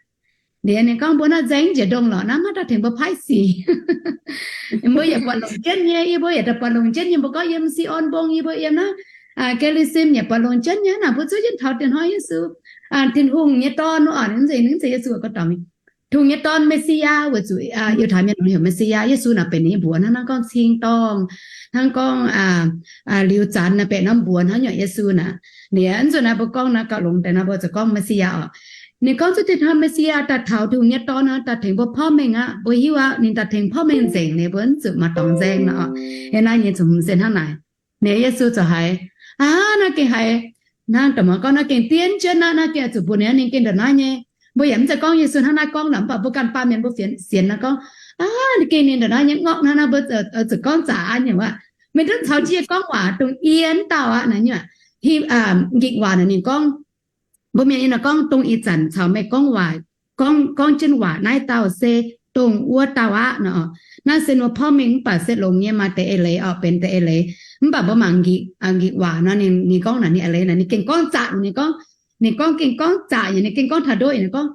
Liuz ninh gorngv, mbuo naaiv nzengc njiec ndongh lorqc, naaiv maiv daaih tengx mbuo paaiv sic. Mbuo yaac buatc longc jienv nyei, yie mbuo yaac daaih buatc longc jienv nyei. Mbuo gorngv yiem Sion Mbong, yie mbuo yiem naaiv Gerizim yaac buatc longc jienv nyei. Naaic mbuo zuov jienv taux diex hnoi Yesu, Tin-Hungh nyei Dorn, nzengc, nzengc Yesu gorngv dorngc, Tin-Hungh nyei Dorn, Messiah, weic zuqc Yiutai Mienh heuc Messiah. Yesu naaic benx ninh nyei mbuox, hnangv naaiv gorngv cing dorngh, hnangv gorngv liuz zanx naaic benx norm mbuox hnangv nyuoqc Yesu naaic. Liuz nzunc naaiv mbuo gorngv naaiv gauh longx deix nor, mbuo ziouc gorngv Messiah oc. Ninh gorngv zuov diex hnoi Messiah daaih taux, Tin-Hungh nyei Dorn nor, daaih tengx mbuo porv mengh aqv. Mbuo hiuv aqv, ninh daaih tengx porv mengh nzengc liuz, mbuo mv zuqc maaih dorngx nzaeng nor oc. Hnangv naaiv nyei zungv se hnangv naaic. Liuz Yesu ziouc haiz, aa, naaiv gengh haiz, hnangv da'muangx gorngv naaiv gengh dien jienv naaiv, naaiv gengh zuqc mbuox ninh, ninh gengh ndongc naaiv nyei. Mbuo yaac mv zeiz gorngv Yesu hnangv naaiv gorngv nor, mv baac mbuo ganh baamh mienh mbuo fienx sienx nor gorngv, aa, ninh gengh ninh ndongc naaiv nyei ngorqv hnangv naaiv, mbuo zuqc gorngv zaqc aqv nyei aqv. Meih duqv caux jienv gorngv waac dongh yie wuov dauh aqv naaic nyuoqc. Nqikc waac naaic ninh gorngv, mbuo mienh nyei naaic gorngv, dongh ih zanc caux meih gorngv waac, gorngv, gorngv jienv waac naaiv dauh se dongh wuov dauh aqv nor. Naaiv se mbuo porv mengh mv baac se longx nyei maaih deix eix leiz oc, benx deix eix leiz. Mv baac mbuo mangc nqikc, nqikc waac nor, ninh, ninh gorngv naaic ninh eix leiz naaic, ninh gengh gorngv zaqc, ninh gorngv, ninh gorngv gengh gorngv zaqc, yaac ninh gengh gorngv taux ndoqv, ninh gorngv,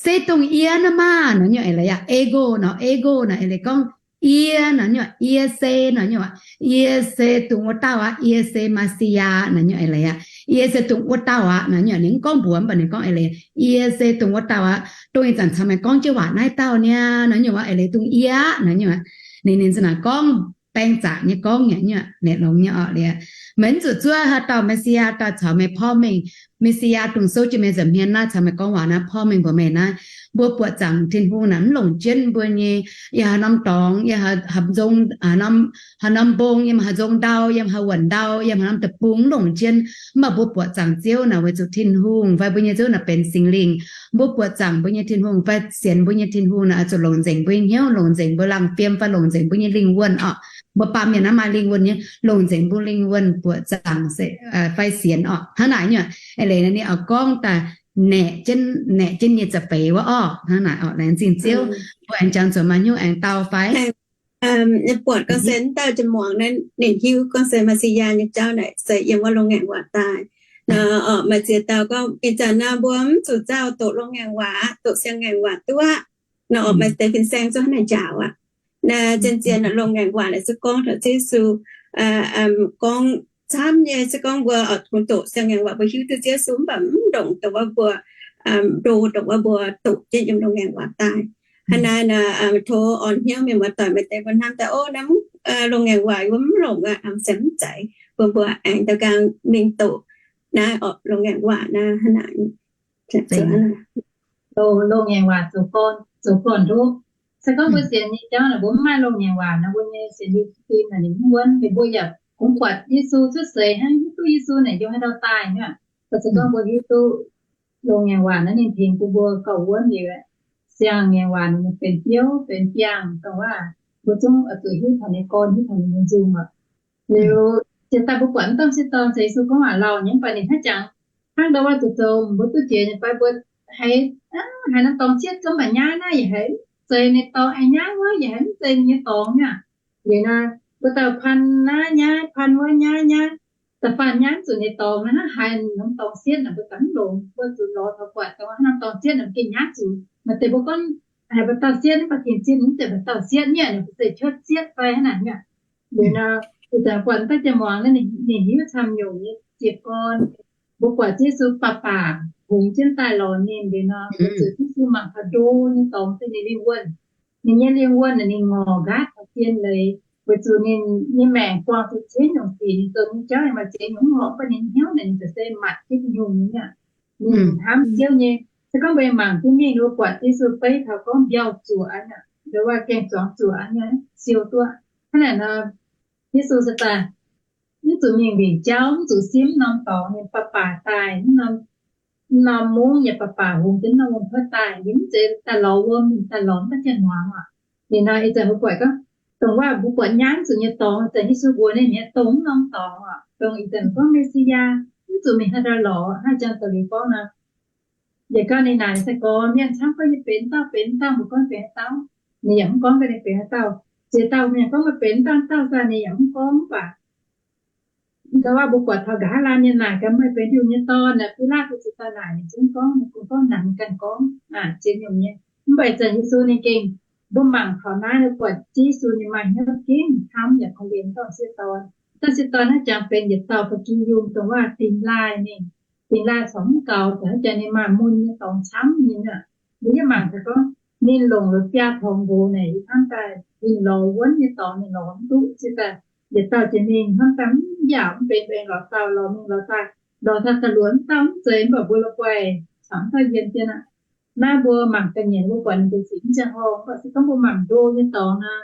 se dongh yie naaiv maah nor nyuoqc eix leiz aqv. Ego nor, ego naaic eix leiz gorngv yie nor nyuoqc, yie se nor nyuoqc, yie se dongh wuov dauh aqv, yie se Messiah nor nyuoqc eix leiz aqv. Yie se dongh wuov dauh aqv nor nyuoqc, ninh mv gorngv mbuox mv baac ninh gorngv eix leiz, yie se dongh wuov dauh aqv, dongh ih zanc caux meih gorngv jienv waac naaiv dauh niaa nor nyuoqc, eix leiz dongh yie aqv nor nyuoqc. Ninh, ninh za'naaic gorngv baeng zaqc nyei gorngv nyei, nyuoqc, naaic longx nyei oc. Liuz meih mv zuqc zuov haaix dauh Messiah daaih caux meih porv mengh. Messiah dongh souv jienv meih nza'hmien naaiv caux meih gorngv waac naaiv, porv mengh mbuox meih naaiv. Mbuo buoqc zaangc Tin-Hungh naaic mv longc jienv mbuo nyei, yiem haaix norm dorngx, yiem haaix, haaix norm mbong, yiem haaix nzong ndau, yiem haaix wuonh ndau, yiem haaix norm deic-bung mv longc jienv. Mv baac mbuo buoqc zaangc Ziouv naaic weic zuqc Tin-Hungh fai mbuo nyei Ziouv naaic benx Singx Lingh. Mbuo buoqc zaangc mbuo nyei Tin-Hungh fai sienx mbuo nyei Tin-Hungh naaic oix zuqc longc nzengc mbuo nyei hnyouv, longc nzengc mbuo laangh fiem fai longc nzengc mbuo nyei lingh wuonh oc. Mbuo baamh mienh naaiv maaih lingh wuonh nyei, longc nzengc mbuo lingh wuonh buoqc zaangc se, fai sienx oc. Hnangv naaic nyuoqc, eix leiz ninh oix gorngv daaih naeqc jienv, naeqc jienv nyei za'feix wuov oc. Hnangv naaic oc, laengz zingh Ziouv. Mbuo aengx jangx zuqc maaih nyungc aengx dau fai? Buatc gorngv se wuov dauh jien-muangz naaiv ninh hiuv gorngv se Messiah nyei jauv naaic se yiem wuov loz-ngaengc waac daaih. Maaih ziex dauh gorngv ih zanc naaiv mbuo mv zuqc nzauh doqc loz-ngaengc waac aqv, doqc siang-ngaengc waac duqv aqv. Nor oc, maaih deix fin-saeng zungv hnangv naaic njaaux aqv. Naaiv zien-zien loz-ngaengc waac naaic se gorngv taux Ziouv Yesu gorngv camv nyei, se gorngv mbuo oix kungx doqc siang-ngaengc waac mbuo hiuv duqv Ziouv Yesu mv baac mv ndongc dongh wuov mbuo, ndo dongh wuov mbuo doqc jienv yiem loz-ngaengc waac daaih. Hnangv naaic naaic, tov orn hnyouv mienh muoz-doic maaih deix mbuo hnamv daaih, ov, naaiv loz-ngaengc waac yie mbuo mv longc aqv, se mv zeiz. Bun mbuo aengx daux gaux mingh doqc naaiv oc, loz-ngaengc waac naaiv hnangv naaic. Loz-ngaengc waac zoux gorn, zoux gorn-ndoqv. Se gorngv mbuo sienx nyei jauv naaic mbuo mv maaih loz-ngaengc waac nor, mbuo nyei sienx nyei jiem naaic ninh mv wuonv. Mbuo yaac kungx buatc Yesu cuotv seix hnangv, hiuv duqv Yesu naaic yiem haaix ndau daaih nyei. Se gorngv mbuo hiuv duqv loz-ngaengc waac naaiv ninh tengx bun mbuo gauh wuonv liuz, siang-ngaengc waac naaic ninh benx biouv benx biangh dongh wuov, mbuo zungv oix zuqc hiuv taux ninh nyei gorn, hiuv taux ninh nyei nzung oc. Liuz jiex daaih mbuo buatc mv dongh sieqv dorn caux Yesu gorngv waac lauh nyei, mv baac ninh hnangv jangx hnangv ndau wuov zuqc zoux mbuo duqv jiex nyei fai mbuo haiz, haiz norm dorngx cietv zungv mv baac nyaiv naaiv yaac haiz mv zeiz ninh dorngx, haiz nyaiv wuov yaac haiz mv zeiz ninh nyei dorngx nyei. Liuz naaiv mbuo dauh pan naaiv nyaiv, pan wuov nyaiv, nyaiv, da'faanh nyaiv mv zuqc ninh dorngx naaiv, haiz norm dorngx cietv naaic mbuo ganh mv longx, mbuo zuqc lorz taux buatc dongh haaix norm dorngx cietv naaic mv gengh nyaiv zuqc. Maaih deix mbuo gorngv haiz mba'dauh cietv, mv baac gengh zien mv zeiz mba'dauh cietv nyei, ninh mbuo zeiz cuotv cietv fai hnangv naaic nyei. Liuz nor, ih zanc buatc daaih jien-muangz naaiv ninh hiuv camv nyungc nyei jiez gorn. Mbuo buatc Yesu baac baac hungx jienv daaih lorz ninh liuz nor, weic zuqc Yesu mangc taux ndo nyei dorngx se ninh lingh wuonh. Ninh nyei lingh wuonh naaic ninh ngorc nqaatv taux zien leiz, weic zuqc ninh nyei maengc buangh zuqc ziex nyungc sic, ninh zoux nyei jauv yaac maaih ziex nyungc horpc, mv baac ninh hnyouv naaic ninh za'gengh matc jienv nyungc nyei aqv. Ninh hnamv Ziouv nyei. Se gorngv mbuo mangc jienv mingh, mbuo buatc Yesu beiv taux gorngv mbiauh zuoqc aqv, nduov waac gaengh zuangx zuoqc aqv, siou duqv. Hnangv naaic nor, Yesu se daaih mv zuqc mingh wingc jauv, mv zuqc simv norm dorngx, ninh baac baac daaih, mv norm mungv yaac baac baac hungx jienv norm wuom-huotv daaih. Ninh mv zeiz daaih lorz wuom, ninh daaih lorz mv baac jienv hmuangx oc. Liuz nor ih zanc mbuo buatc gorngv, dongh waac mbuo buatc nyaiv mv zuqc nyei dorngx, ih zanc Yesu mbuox ninh mi'aqv, dongh mv norm dorngx oc. Dongh ih zanc gorngv Messiah mv zuqc mingh haaix ndau lorz, hnangv jang doz-leiz gorngv nor. Yaac gauh ninh naaic se gorngv mienh camv gorngv nyei benx dauh benx dauh, mbuo gorngv benx haaix dauh, ninh yaac mv gorngv ganh ninh benx haaix dauh. Ziex dauh mienh gorngv mbuo benx dauh dauh daaih, ninh yaac mv gorngv, mv baac Ndau wuov mbuo buatc taux nqa'haav laanh ninh naaic gaax, Meih benx Tin-Hungh nyei Dorn aqv. Pilaatv ziouc daaih naaic ninh zungv gorngv, ninh kungx gorngv naaic ninh ganh gorngv, ziex nyungc nyei. Mv baac ih zanc Yesu ninh gengh, mbuo mangc taux naaiv, buatc Yesu ninh maaih hnyouv gengh hnamv yaac korv-lienh dauh sieqv dorn. Dauh sieqv dorn naaiv jangx benx yietc dauh ba'gi yungh dongh waac dingx laaih mingh, dingx laaih corc mv gaux, haaix jangx ninh maaih mun nyei dorngx camv nyei aqv. Mbuo yie mangc taux gorngv ninh longc la'biaa torngx nqox naaic hnamv daaih ninh lorz wuonv nyei dorngx ninh lorz mv duqv, se daaih yietc dauh jiex mingh hnamv daaih mv yaac mv benx, mv benx lorz dauh lorz mingh lorz daaih, lorz daaih da'luoqc mv dauh mv zeiz, mv baac mbuo la'guaih caux mv dauh yiem jienv aqv. Naaiv mbuo mangc ga'nyiec mbuo buatc ninh mbuo sic mv ziangh horngh, mv baac se gorngv mbuo mangc ndo nyei dorngx nor,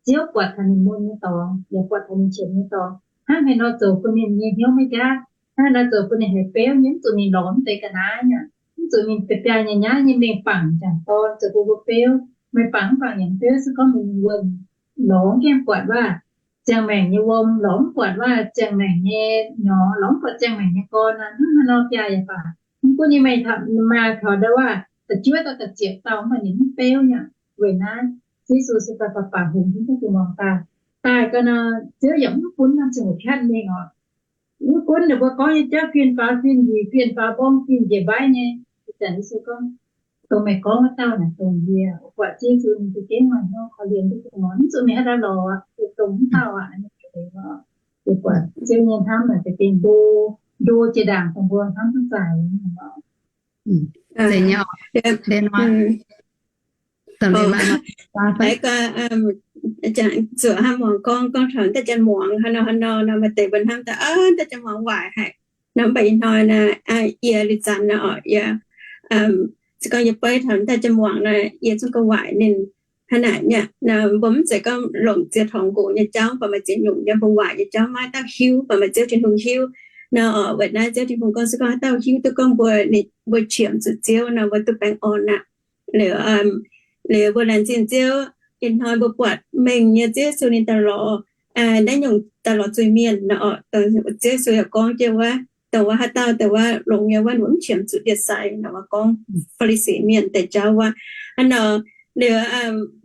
Ziouv buatc taux ninh mun nyei dorngx yaac buatc taux ninh qiemx nyei dorngx. Hnangv haaix nor zoux bun ninh nyei hnyouv maiv jaav, hnangv haaix nor zoux bun ninh haiz beuv nyei, mv zuqc ninh lorz mv deix ga'naaiv aqv, mv zuqc ninh biaa biaa nyei nyaiv nyei mengh bangc jangc dorn zoux bun mbuo beuv. Meih bangc mv bangc yaac beuv, se gorngv meih wuonh lorz mv gaengh buatc waac ziangh maengc nyei wuom, lorz mv buatc waac ziangh maengc nyei nyorx, lorz mv buatc ziangh maengc nyei gorn nor, hnangv haaix nor biaa yaac baac, mv gunv nyei meih maaih taux ndau waac da'juov dauh da'ziepc dauh, mv baac ninh mv beuv nyei. Weic naaiv Yesu se daaih baac baac hungx jienv duqv jiex muangx daaih. Daaih ga'naaiv Ziouv yaac mv bun norm ziangh hoc piatv mingh oc. Mv gunv ninh mbuo gorngv nyei jauv guen faaux guen njiec, guen faaux mbong, guen njiec mbaiv nyei. Ih zanc Yesu gorngv, dongh meih gorngv wuov dauh naaic dongh yie. Buatc Yesu ninh za'gengh maaih hnyouv korv-lienh duqv jiex muangx, mv zuqc mingh haaix dauh lorz, se dongh wuov dauh aqv. Buatc Ziouv nyei hnamv naaic za'gengh ndo, ndo jiex ndaangc dongh mbuo hnamv duqv zaaic. Zuqc hnangv muangx gorngv, gorngv taux da'janx muangx haaix nor haaix nor nor, maaih deix mbuo hnamv daaih, da'janx muangx waaic haic. Nor mv baac ih hnoi naaic, yie liuz zanc naaic oc, yie se gorngv yie beiv taux da'janx muangx naaic, yie zungv gorngv waaic ninh hnangv naaic nyei. Mbuo mv zeiz gorngv longc ziex torngx nqox nyei jauv, mv baac maaih ziex nyungc nyei mbuo waaic nyei jauv maiv dauh hiuv, mv baac maaih Ziouv Tin-Hungh hiuv. Nor oc, weic naaiv Ziouv Tin-Hungh gorngv se gorngv haaix dauh hiuv duqv gorngv mbuo, ninh mbuo qiemx zuqc Ziouv nor, mbuo duqv baengh orn aqv. Liuz, liuz mbuo laengz zingh Ziouv, ih hnoi mbuo buatc mengh nyei Ziouv Yesu ninh daaih lorz naaiv nyungc daaih lorz zuiz-mienh nor oc. Ziouv Yesu yaac gorngv jienv wuov, dongh wuov haaix dauh dongh wuov longx nyei wuov, ninh mbuo mv qiemx zuqc ndie sai nor, gorngv Faa^li^si Mienh deix jauv wuov. Hnangv nor, liuz,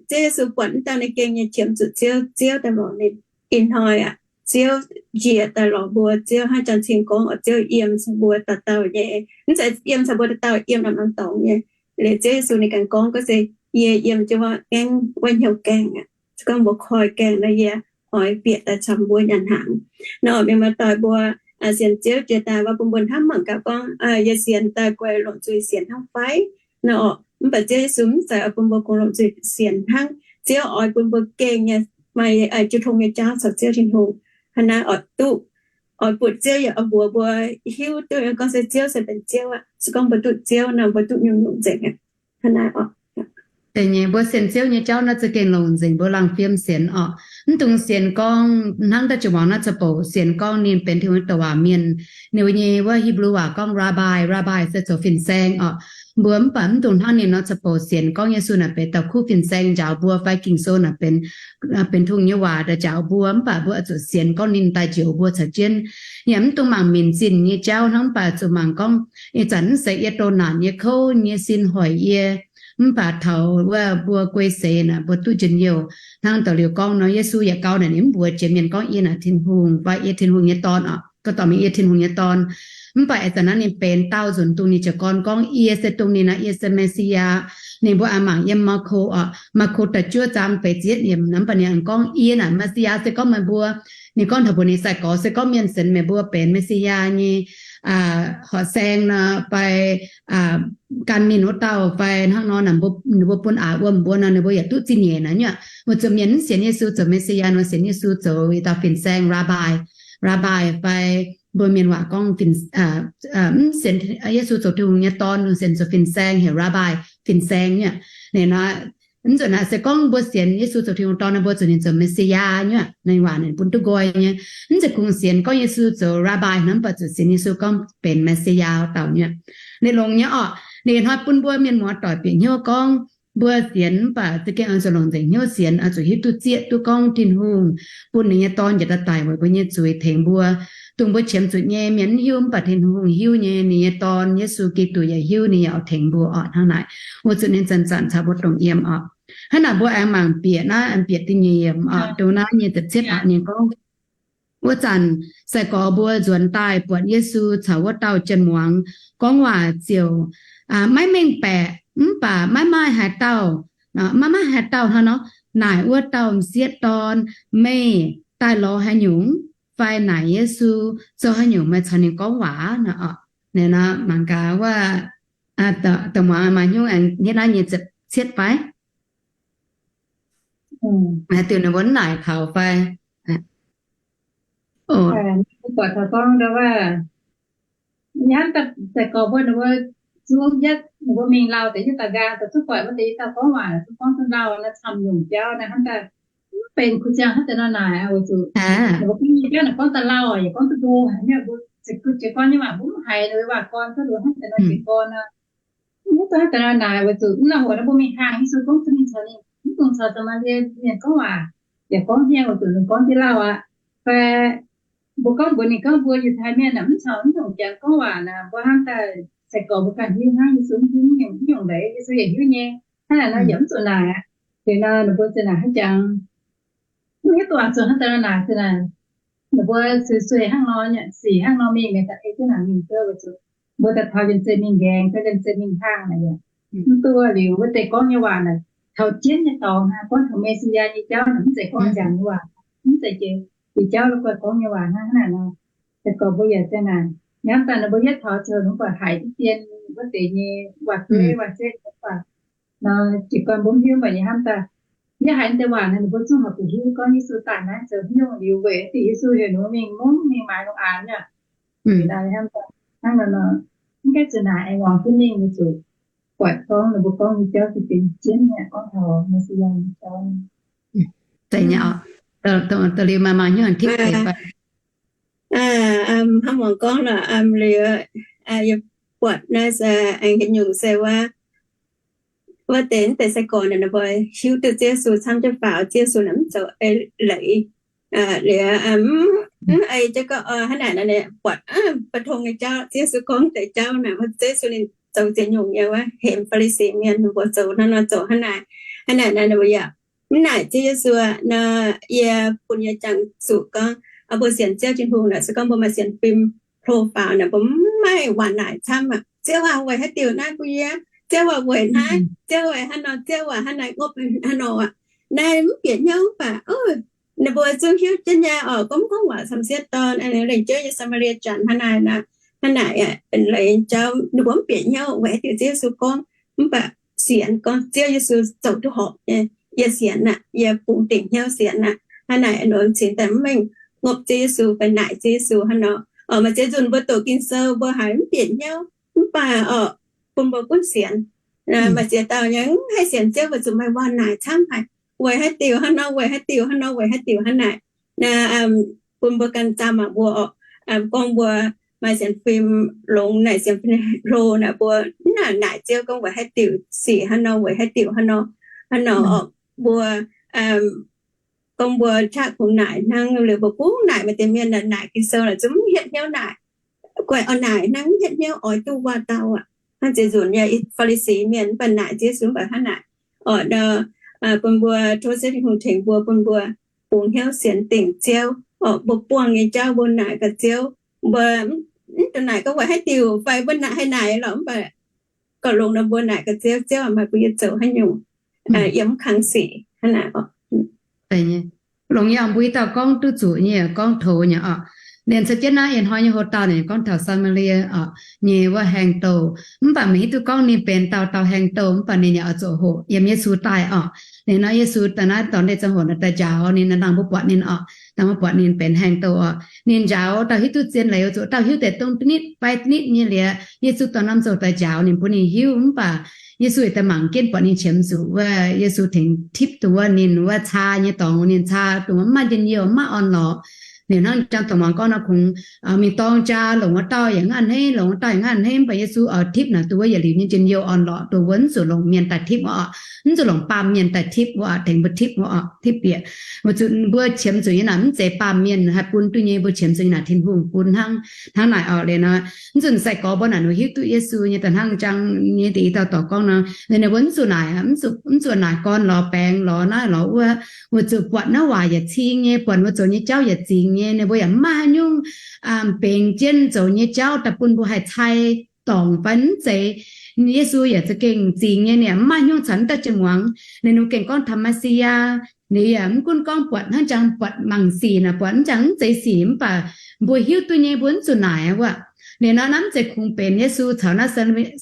Ziouv Yesu buatc mv dauh ninh gengh nyei qiemx zuqc Ziouv, Ziouv daaih lorz ninh. Ih hnoi aqv, Ziouv njiec daaih lorz mbuo, Ziouv hnangv John cing gorngv oc, Ziouv yiem caux mbuo dauh dauh nyei. Mv zeiz yiem caux mbuo dauh dauh, yiem norm-norm dorngx nyei. Liuz Ziouv Yesu ninh ganh gorngv, gorngv se yie yiem jienv wuov gaengh, wuov hnyouv gaengh aqv. Se gorngv mbuo koi gaengh nor, yie oix bieqc daaih caux mbuo nyanc hnaangx. Nor mienh muoz-doic mbuo sienx Ziouv jiex daaih, mbuo bun mbuo hnamv mangc gaax gorngv yie sienx daaih guai longc zuiz sienx hnangv fai? Nor, mv baac Ziouv Yesu mv zeiz oix bun mbuo kungx longc zuiz sienx hnangv. Ziouv oix bun mbuo gengh nyei maaih jiu tong nyei jauv caux Ziouv Tin-Hungh. Hnangv naaiv oix duqv, oix butv Ziouv yaac oix mbuox mbuo hiuv duqv gorngv se Ziouv se benx Ziouv aqv. Se gorngv mbuo duqv Ziouv nor, mbuo duqv nyungc-nyungc nzengc aqv. Hnangv naaiv oc. Deix nyei mbuo sienx Ziouv nyei jauv naaiv za'gengh longc nzengc, mbuo laangh fiem sienx oc. Mv dungx sienx gorngv hnangv da'juov muangx naaiv ziangh hoc sienx gorngv ninh benx Tin-Hungh douc waac mienh. Ninh mbuo nyei wuov Hipv^lu waac gorngv rabbi, rabbi se zoux fin-saeng oc. Mbuo mv baac mv dungx hnangv ninh nor ziangh hoc sienx gorngv Yesu naaic benx dauh kuv fin-saeng njaaux mbuo fai Ging-Sou naaic benx, benx Tin-Hungh nyei waac daaih njaaux mbuo, mv baac mbuo oix zuqc sienx gorngv ninh daaih njoux mbuo caux jienv. Yaac mv dungx mangc minc zinh nyei jauv hnangv, mv baac zuqc mangc gorngv ih zanc mv zeiz yie doh naanc nyei kouv nyei sin hoic yie, mv baac taux wuov mbuo guei seix naaic mbuo duqv njien-youh. Hnangv da'liuz gorngv nor, Yesu yaac gau naaic ninh mv mbuox jiex mienh gorngv yie naaic Tin-Hungh fai yie Tin-Hungh nyei Dorn oc. Gorngv dorh mingh yie Tin-Hungh nyei Dorn. Mv baac ih zanc naaiv ninh benx daauh nzunc dongh ninh jiez gorn gorngv yie se dongh ninh aqv, yie se Messiah. Ninh mbuo aengx mangc yiem Maako oc, Maako da'juov zaang feix ziepc yietv yiemc, mv baac ninh aengx gorngv yie naaic Messiah se gorngv meih mbuo, ninh gorngv taux mbuox ninh sai-gorx se gorngv mienh sienx meih mbuo benx Messiah nyei horqc saeng nor fai gan mienh wuov dauh fai hnangv nor, ninh mbuo bun aax wuom mbuo nor, ninh mbuo yaac duqv zingh nyeic naaic nyuoqc. Weic zuqc mienh mv sienx Yesu zoux Messiah nor, sienx Yesu zoux i dauh fin-saeng, rabbi, rabbi fai mbuo mienh waac gorngv, mv sienx Yesu zoux Tin-Hungh nyei Dorn, sienx zoux fin-saeng heuc rabbi, fin-saeng nyuoqc. Ninh nor, mv zuqc naaic se gorngv mbuo sienx Yesu zoux Tin-Hungh Dorn nor, mbuo zuqc ninh zoux Messiah nyuoqc. Ninh waac ninh bun duqv nqoi nyei. Mv zeiz kungx sienx gorngv Yesu zoux rabbi nor, mv baac zuqc sienx Yesu gorngv benx Messiah dauh nyuoqc. Ninh longx nyei orqc. Ninh hnoi bun mbuo mienh muoz-doic bieqc hnyouv gorngv mbuo sienx mv baac za'gengh oix zuqc longc nzengc hnyouv sienx, oix zuqc hiuv duqv zieqv duqv gorngv Tin-Hungh bun ninh nyei Dorn njiec daaih daic weic mbuo nyei zuiz tengx mbuo. Dongh mbuo qiemx zuqc nyei mienh mv hiuv, mv baac Tin-Hungh hiuv nyei. Ninh nyei Dorn, Yesu Giduc yaac hiuv, ninh yaac oix tengx mbuo orqc. Hnangv naaic, weic zuqc ninh zanc-zanc caux mbuo dongh yiem orqc. Hnangv naaic mbuo aengx mangc bieqc naaiv, aengx bieqc da'nyeic yiemc orqc, dongh naaiv nyei ziepc cietv aqv, ninh gorngv, Wuov zanc sai-gorx mbuo nzuonx daaih buatc Yesu caux wuov dauh jien-muangz gorngv waac ziouc maiv mengh baeqc, mv baac maiv maaih haaix dauh, maiv maaih haaix dauh hnangv nor naaic wuov dauh m'sieqv dorn, Meih daaih lorz haaix nyungc? Fai naaic Yesu zoux haaix nyungc meih caux ninh gorngv waac nor? Ninh nor mangc gaax wuov, dongh muangx maaih hnyouv aengx hietv naaiv nyei ziepc cietv fai? Haaix diuc ninh mbuo mv naaic taux fai? Buatc taux gorngv ndo wuov, hnamv daaih sai-gorx mbuo ninh mbuo zuov yietv ninh mbuo mingh lauh deix yietv daaih nqaang daaih zuqc buatc wuov deix i dauh gorngv waac zuqc gorngv duqv lauh naaiv camv nyungc jauv naaiv hnamv daaih mv benx kuv ziangh hnangv deix nor naaic weic zuqc ninh mbuo gorngv nyei jauv naaic gorngv daaih lauh yaac gorngv duqv ndo haic, mienh mbuo za'gengh jiex gorngv nyei waac mbuo mv haiz ninh mbuo waac gorn duqv ndo hnangv deix nor jiex gorn nor. Mv duqv hnangv deix nor naaic weic zuqc mv nor hoc naaiv mbuo mingh hnaangx Yesu gorngv duqv mingh caux ninh, mv dungx caux Saa^maa^lie mienh gorngv waac, yaac gorngv hnyouv weic zuqc ninh gorngv jienv lauh aqv. Fai mbuo gorngv mbuox ninh gorngv mbuo Yiutai mienh aeqv, mv caux mv nyungc janx gorngv waac naaic, mbuo hnamv daaih sai-gorx mbuo ganh hiuv hnangv, Yesu mv hiuv mv nyungc leiz, Yesu yaac hiuv nyei. Hnangv naaic nor yaac mv zuqc naaic. Liuz nor ninh mbuo ziouc naaic hnangv jangx, mv hiuv duqv zuqc hnangv deix nor naaic ziouc naaic, ninh mbuo sueih sueih hnangv nor, sic hnangv nor mingh, ninh daaih ei jienv naaic mingh duqv weic zuqc mbuo daaih taux liemh zeih mingh nqaengx, taux liemh zeih mingh hnaangx naaic yaac mv duqv. Liuz wuov deix gorngv nyei waac naaic taux jienv nyei dorngx hnangv, gorngv taux Me^si^yaa nyei jauv naaic mv zeiz gorngv njang nyei waac, mv zeiz jiex, jiex jauv lo guai gorngv nyei waac hnangv naaic nor. Sai-gorx mbuo yaac ziang naaic, hnamv daaih ninh mbuo yietv taux ziouc ninh mbuo haiz diqv dien wuov deix nyei waac-gueiv waac-setv nyei waac nor, jiez gorn mbuo mv hiuv mv baac yie hnamv daaih, yie haiz deix waac naaic ninh mbuo zungv haih bieqc hiuv gorngv Yesu daaih naaiv zoux haaix nyungc liuz weic diuc Yesu heuc ninh mbuo mingh mungv mingh maaiz lungh aanx aqv. Hnangv nor, mv gaengh zuqc naaic aengx muangx jienv mingh weic zuqc buatc gorngv ninh mbuo gorngv nyei jauv za'gengh jienv nyei, gorngv taux Me^si^yaa nyei jauv. Da'liuz maaih maaih hnyouv tipv deix fai? Hnangv muangx gorngv lorqc, liuz yie buatc naaiv se aengx haaix nyungc se wuov, wuov deix, deix sai-gorx naaic ninh mbuo hiuv duqv Ziouv Yesu camv jienv faaux, Ziouv Yesu naaic mv zoux ei leiz, liuz mv ei jienv gorngv hnangv naaic nor, buatc mv baac tong nyei jauv, Ziouv Yesu gorngv deix jauv naaic, Ziouv Yesu ninh zoux ziex nyungc nyei wuov, hemx Faa^li^si mienh ninh mbuo zoux hnangv nor, zoux hnangv naaic, hnangv naaic nor ninh mbuo yaac mv naaic Ziouv Yesu nor. Yie bun yie jangx zuqc gorngv mbuo sienx Ziouv Tin-Hungh naaic, se gorngv mbuo maaih sienx fim hlo faaux naaic, mbuo mv maaih waac naaic camv aqv. Ziouv aac, weic haaix diuc naaiv bun yie? Ziouv aac, weic naaiv? Ziouv weic hnangv nor? Ziouv aac, hnangv naaic ngopv hnangv nor aqv. Naaiv mv bieqc hnyouv mv baac ninh mbuo zungv hiuv jienv nyei oc. Gorngv mv gorngv waac camv sieqv dorn, lengc jeiv nyei Saa^maa^lie Janx hnangv naaic, hnangv naaic benx leiz jauv ninh mbuo mv bieqc hnyouv weic haaix diuc Ziouv Yesu gorngv, mv baac sienx gorngv Ziouv Yesu zoux duqv horpc nyei. Yie sienx aqv, yie bungx dingc hnyouv sienx aqv. Hnangv naaic nor cingx daaih mv mengh ngopv Ziouv Yesu fai naaic Ziouv Yesu hnangv nor. Oc, maaih ziex nzunc mbuo doqc Ging-Sou mbuo haiz mv bieqc hnyouv mv baac oc, bun mbuo gunv sienx. Maaih ziex dauh nyei mv haih sienx Ziouv weic zuqc maaih waac naaic camv haic, weic haaix diuc hnangv nor, weic haaix diuc hnangv nor, weic haaix diuc hnangv naaic. Bun mbuo ganh zaah mangc mbuo oc, gorngv mbuo maaih sienx fim longx naaic, sienx fim hlo naaic, mbuo mv naaic naaic Ziouv gorngv weic haaix diuc sic hnangv nor, weic haaix diuc hnangv nor, hnangv nor oc. Mbuo gorngv mbuo qaqv kungx naaic hnangv liuz mbuo gunv naaic, maaih deix mienh naaic Ging-Sou naaic zungv mv hietv hnyouv naaic, guaix oix naaic hnangv mv hietv hnyouv oix duqv waac-dauh aqv. Hnangv ziex nzunc nyei Faa^li^si mienh mv baac hnangv naaic Ziouv Yesu mv baac hnangv naaic oc. Bun mbuo tov Ziouv Tin-Hungh tengx mbuo, bun mbuo bungx hnyouv sienx dingc Ziouv oc. Mbuo buangh nyei jauv mbuo naaic gaax Ziouv, mbuo mv dungx naaic gorngv weic haaix diuc fai mbuo naaic haih naaic lorqc, mv baac gauh longx nor mbuo naaic gaax Ziouv, Ziouv aac, maaih bun yie zoux haaix nyungc, yie mv kangx sic hnangv naaic oc. Longx yaac mbuo i dauh gorngv duqv zuqc nyei, gorngv tov nyei oc. Ninh caux jienv naaiv ih hnoi nyei hoc-dauh ninh gorngv taux Saa^maa^lie oc nyei wuov haeng-douh, mv baac meih hiuv duqv gorngv ninh benx dauh dauh haeng-douh mv baac ninh yaac oix zuqc hoqc yiem Yesu daaih oc. Ninh nor Yesu daaih naaiv dorh ndeic ziangh hoc naaic daaih njaaux ninh, dangh mbuo buatc ninh oc, dangh mbuo buatc ninh benx haeng-douh oc. Ninh njaaux dauh hiuv duqv zien leiz oix zuqc dauh hiuv deix dongh da'nitv fai da'nitv nyei liuz, Yesu dorh norm ziouc daaih njaaux ninh bun ninh hiuv mv baac Yesu yaac daaih mangc jienv buatc ninh qiemx zuqc wuov, Yesu tengx tipv dongh wuov ninh wuov caa nyei dorngx, ninh caa dongh wuov mv maaih njien-youh, mv maaih orn-lorqc. Liuz hnangv jang dongh muangx gorngv nor kungx mingh dorng jaa longc wuov dauh yaac ngaih a'hneiv, longc wuov dauh yaac ngaih a'hneiv, mv baac Yesu oix tipv naaic dongh wuov yietc liuz nyei njien-youh orn-lorqc, dongh wuov mv zuqc longc mienh daaih tipv oc, mv zuqc longc baamh mienh daaih tipv oc, tengx mbuo tipv oc, tipv bieqc. Weic zuqc mbuo qiemx zuqc nyei naaic mv zeiz baamh mienh haih bun duqv nyei, mbuo qiemx zuqc nyei naaic Tin-Hungh bun hnangv. Hnangv naaic oc. Liuz nor, mv zuqc sai-gorx mbuo naaic ninh hiuv duqv Yesu nyei daaih hnangv jang nyei deix i dauh dorc gorngv nor, ninh mbuo mv zuqc naaic, mv zuqc naaic gorn lorz baengx lorz naaiv lorz wuov, weic zuqc buatc naaiv waac yaac cing nyei, buatc mbuo zoux nyei jauv yaac zingx nyei. nyei, ninh mbuo yaac mv maaih haaix nyungc bingx jienv zoux nyei jauv daaih bun mbuo haih cai dorngc fai mv zeiz. Yesu yaac za'gengh zingx nyei, ninh yaac mv maaih haaix nyungc caux wuov dauh jien muangx. Ninh mbuo gengh gorngv taux Messiah, ninh yaac mv gunv gorngv buatc hnangv jangx buatc mangc sic naaic, buatc mv jangx mv zeiz sic, mv baac mbuo hiuv duqv nyei, mbuo mv zuqc naaic wuov. Ninh nor naaiv mv zeiz kungx benx Yesu caux naaiv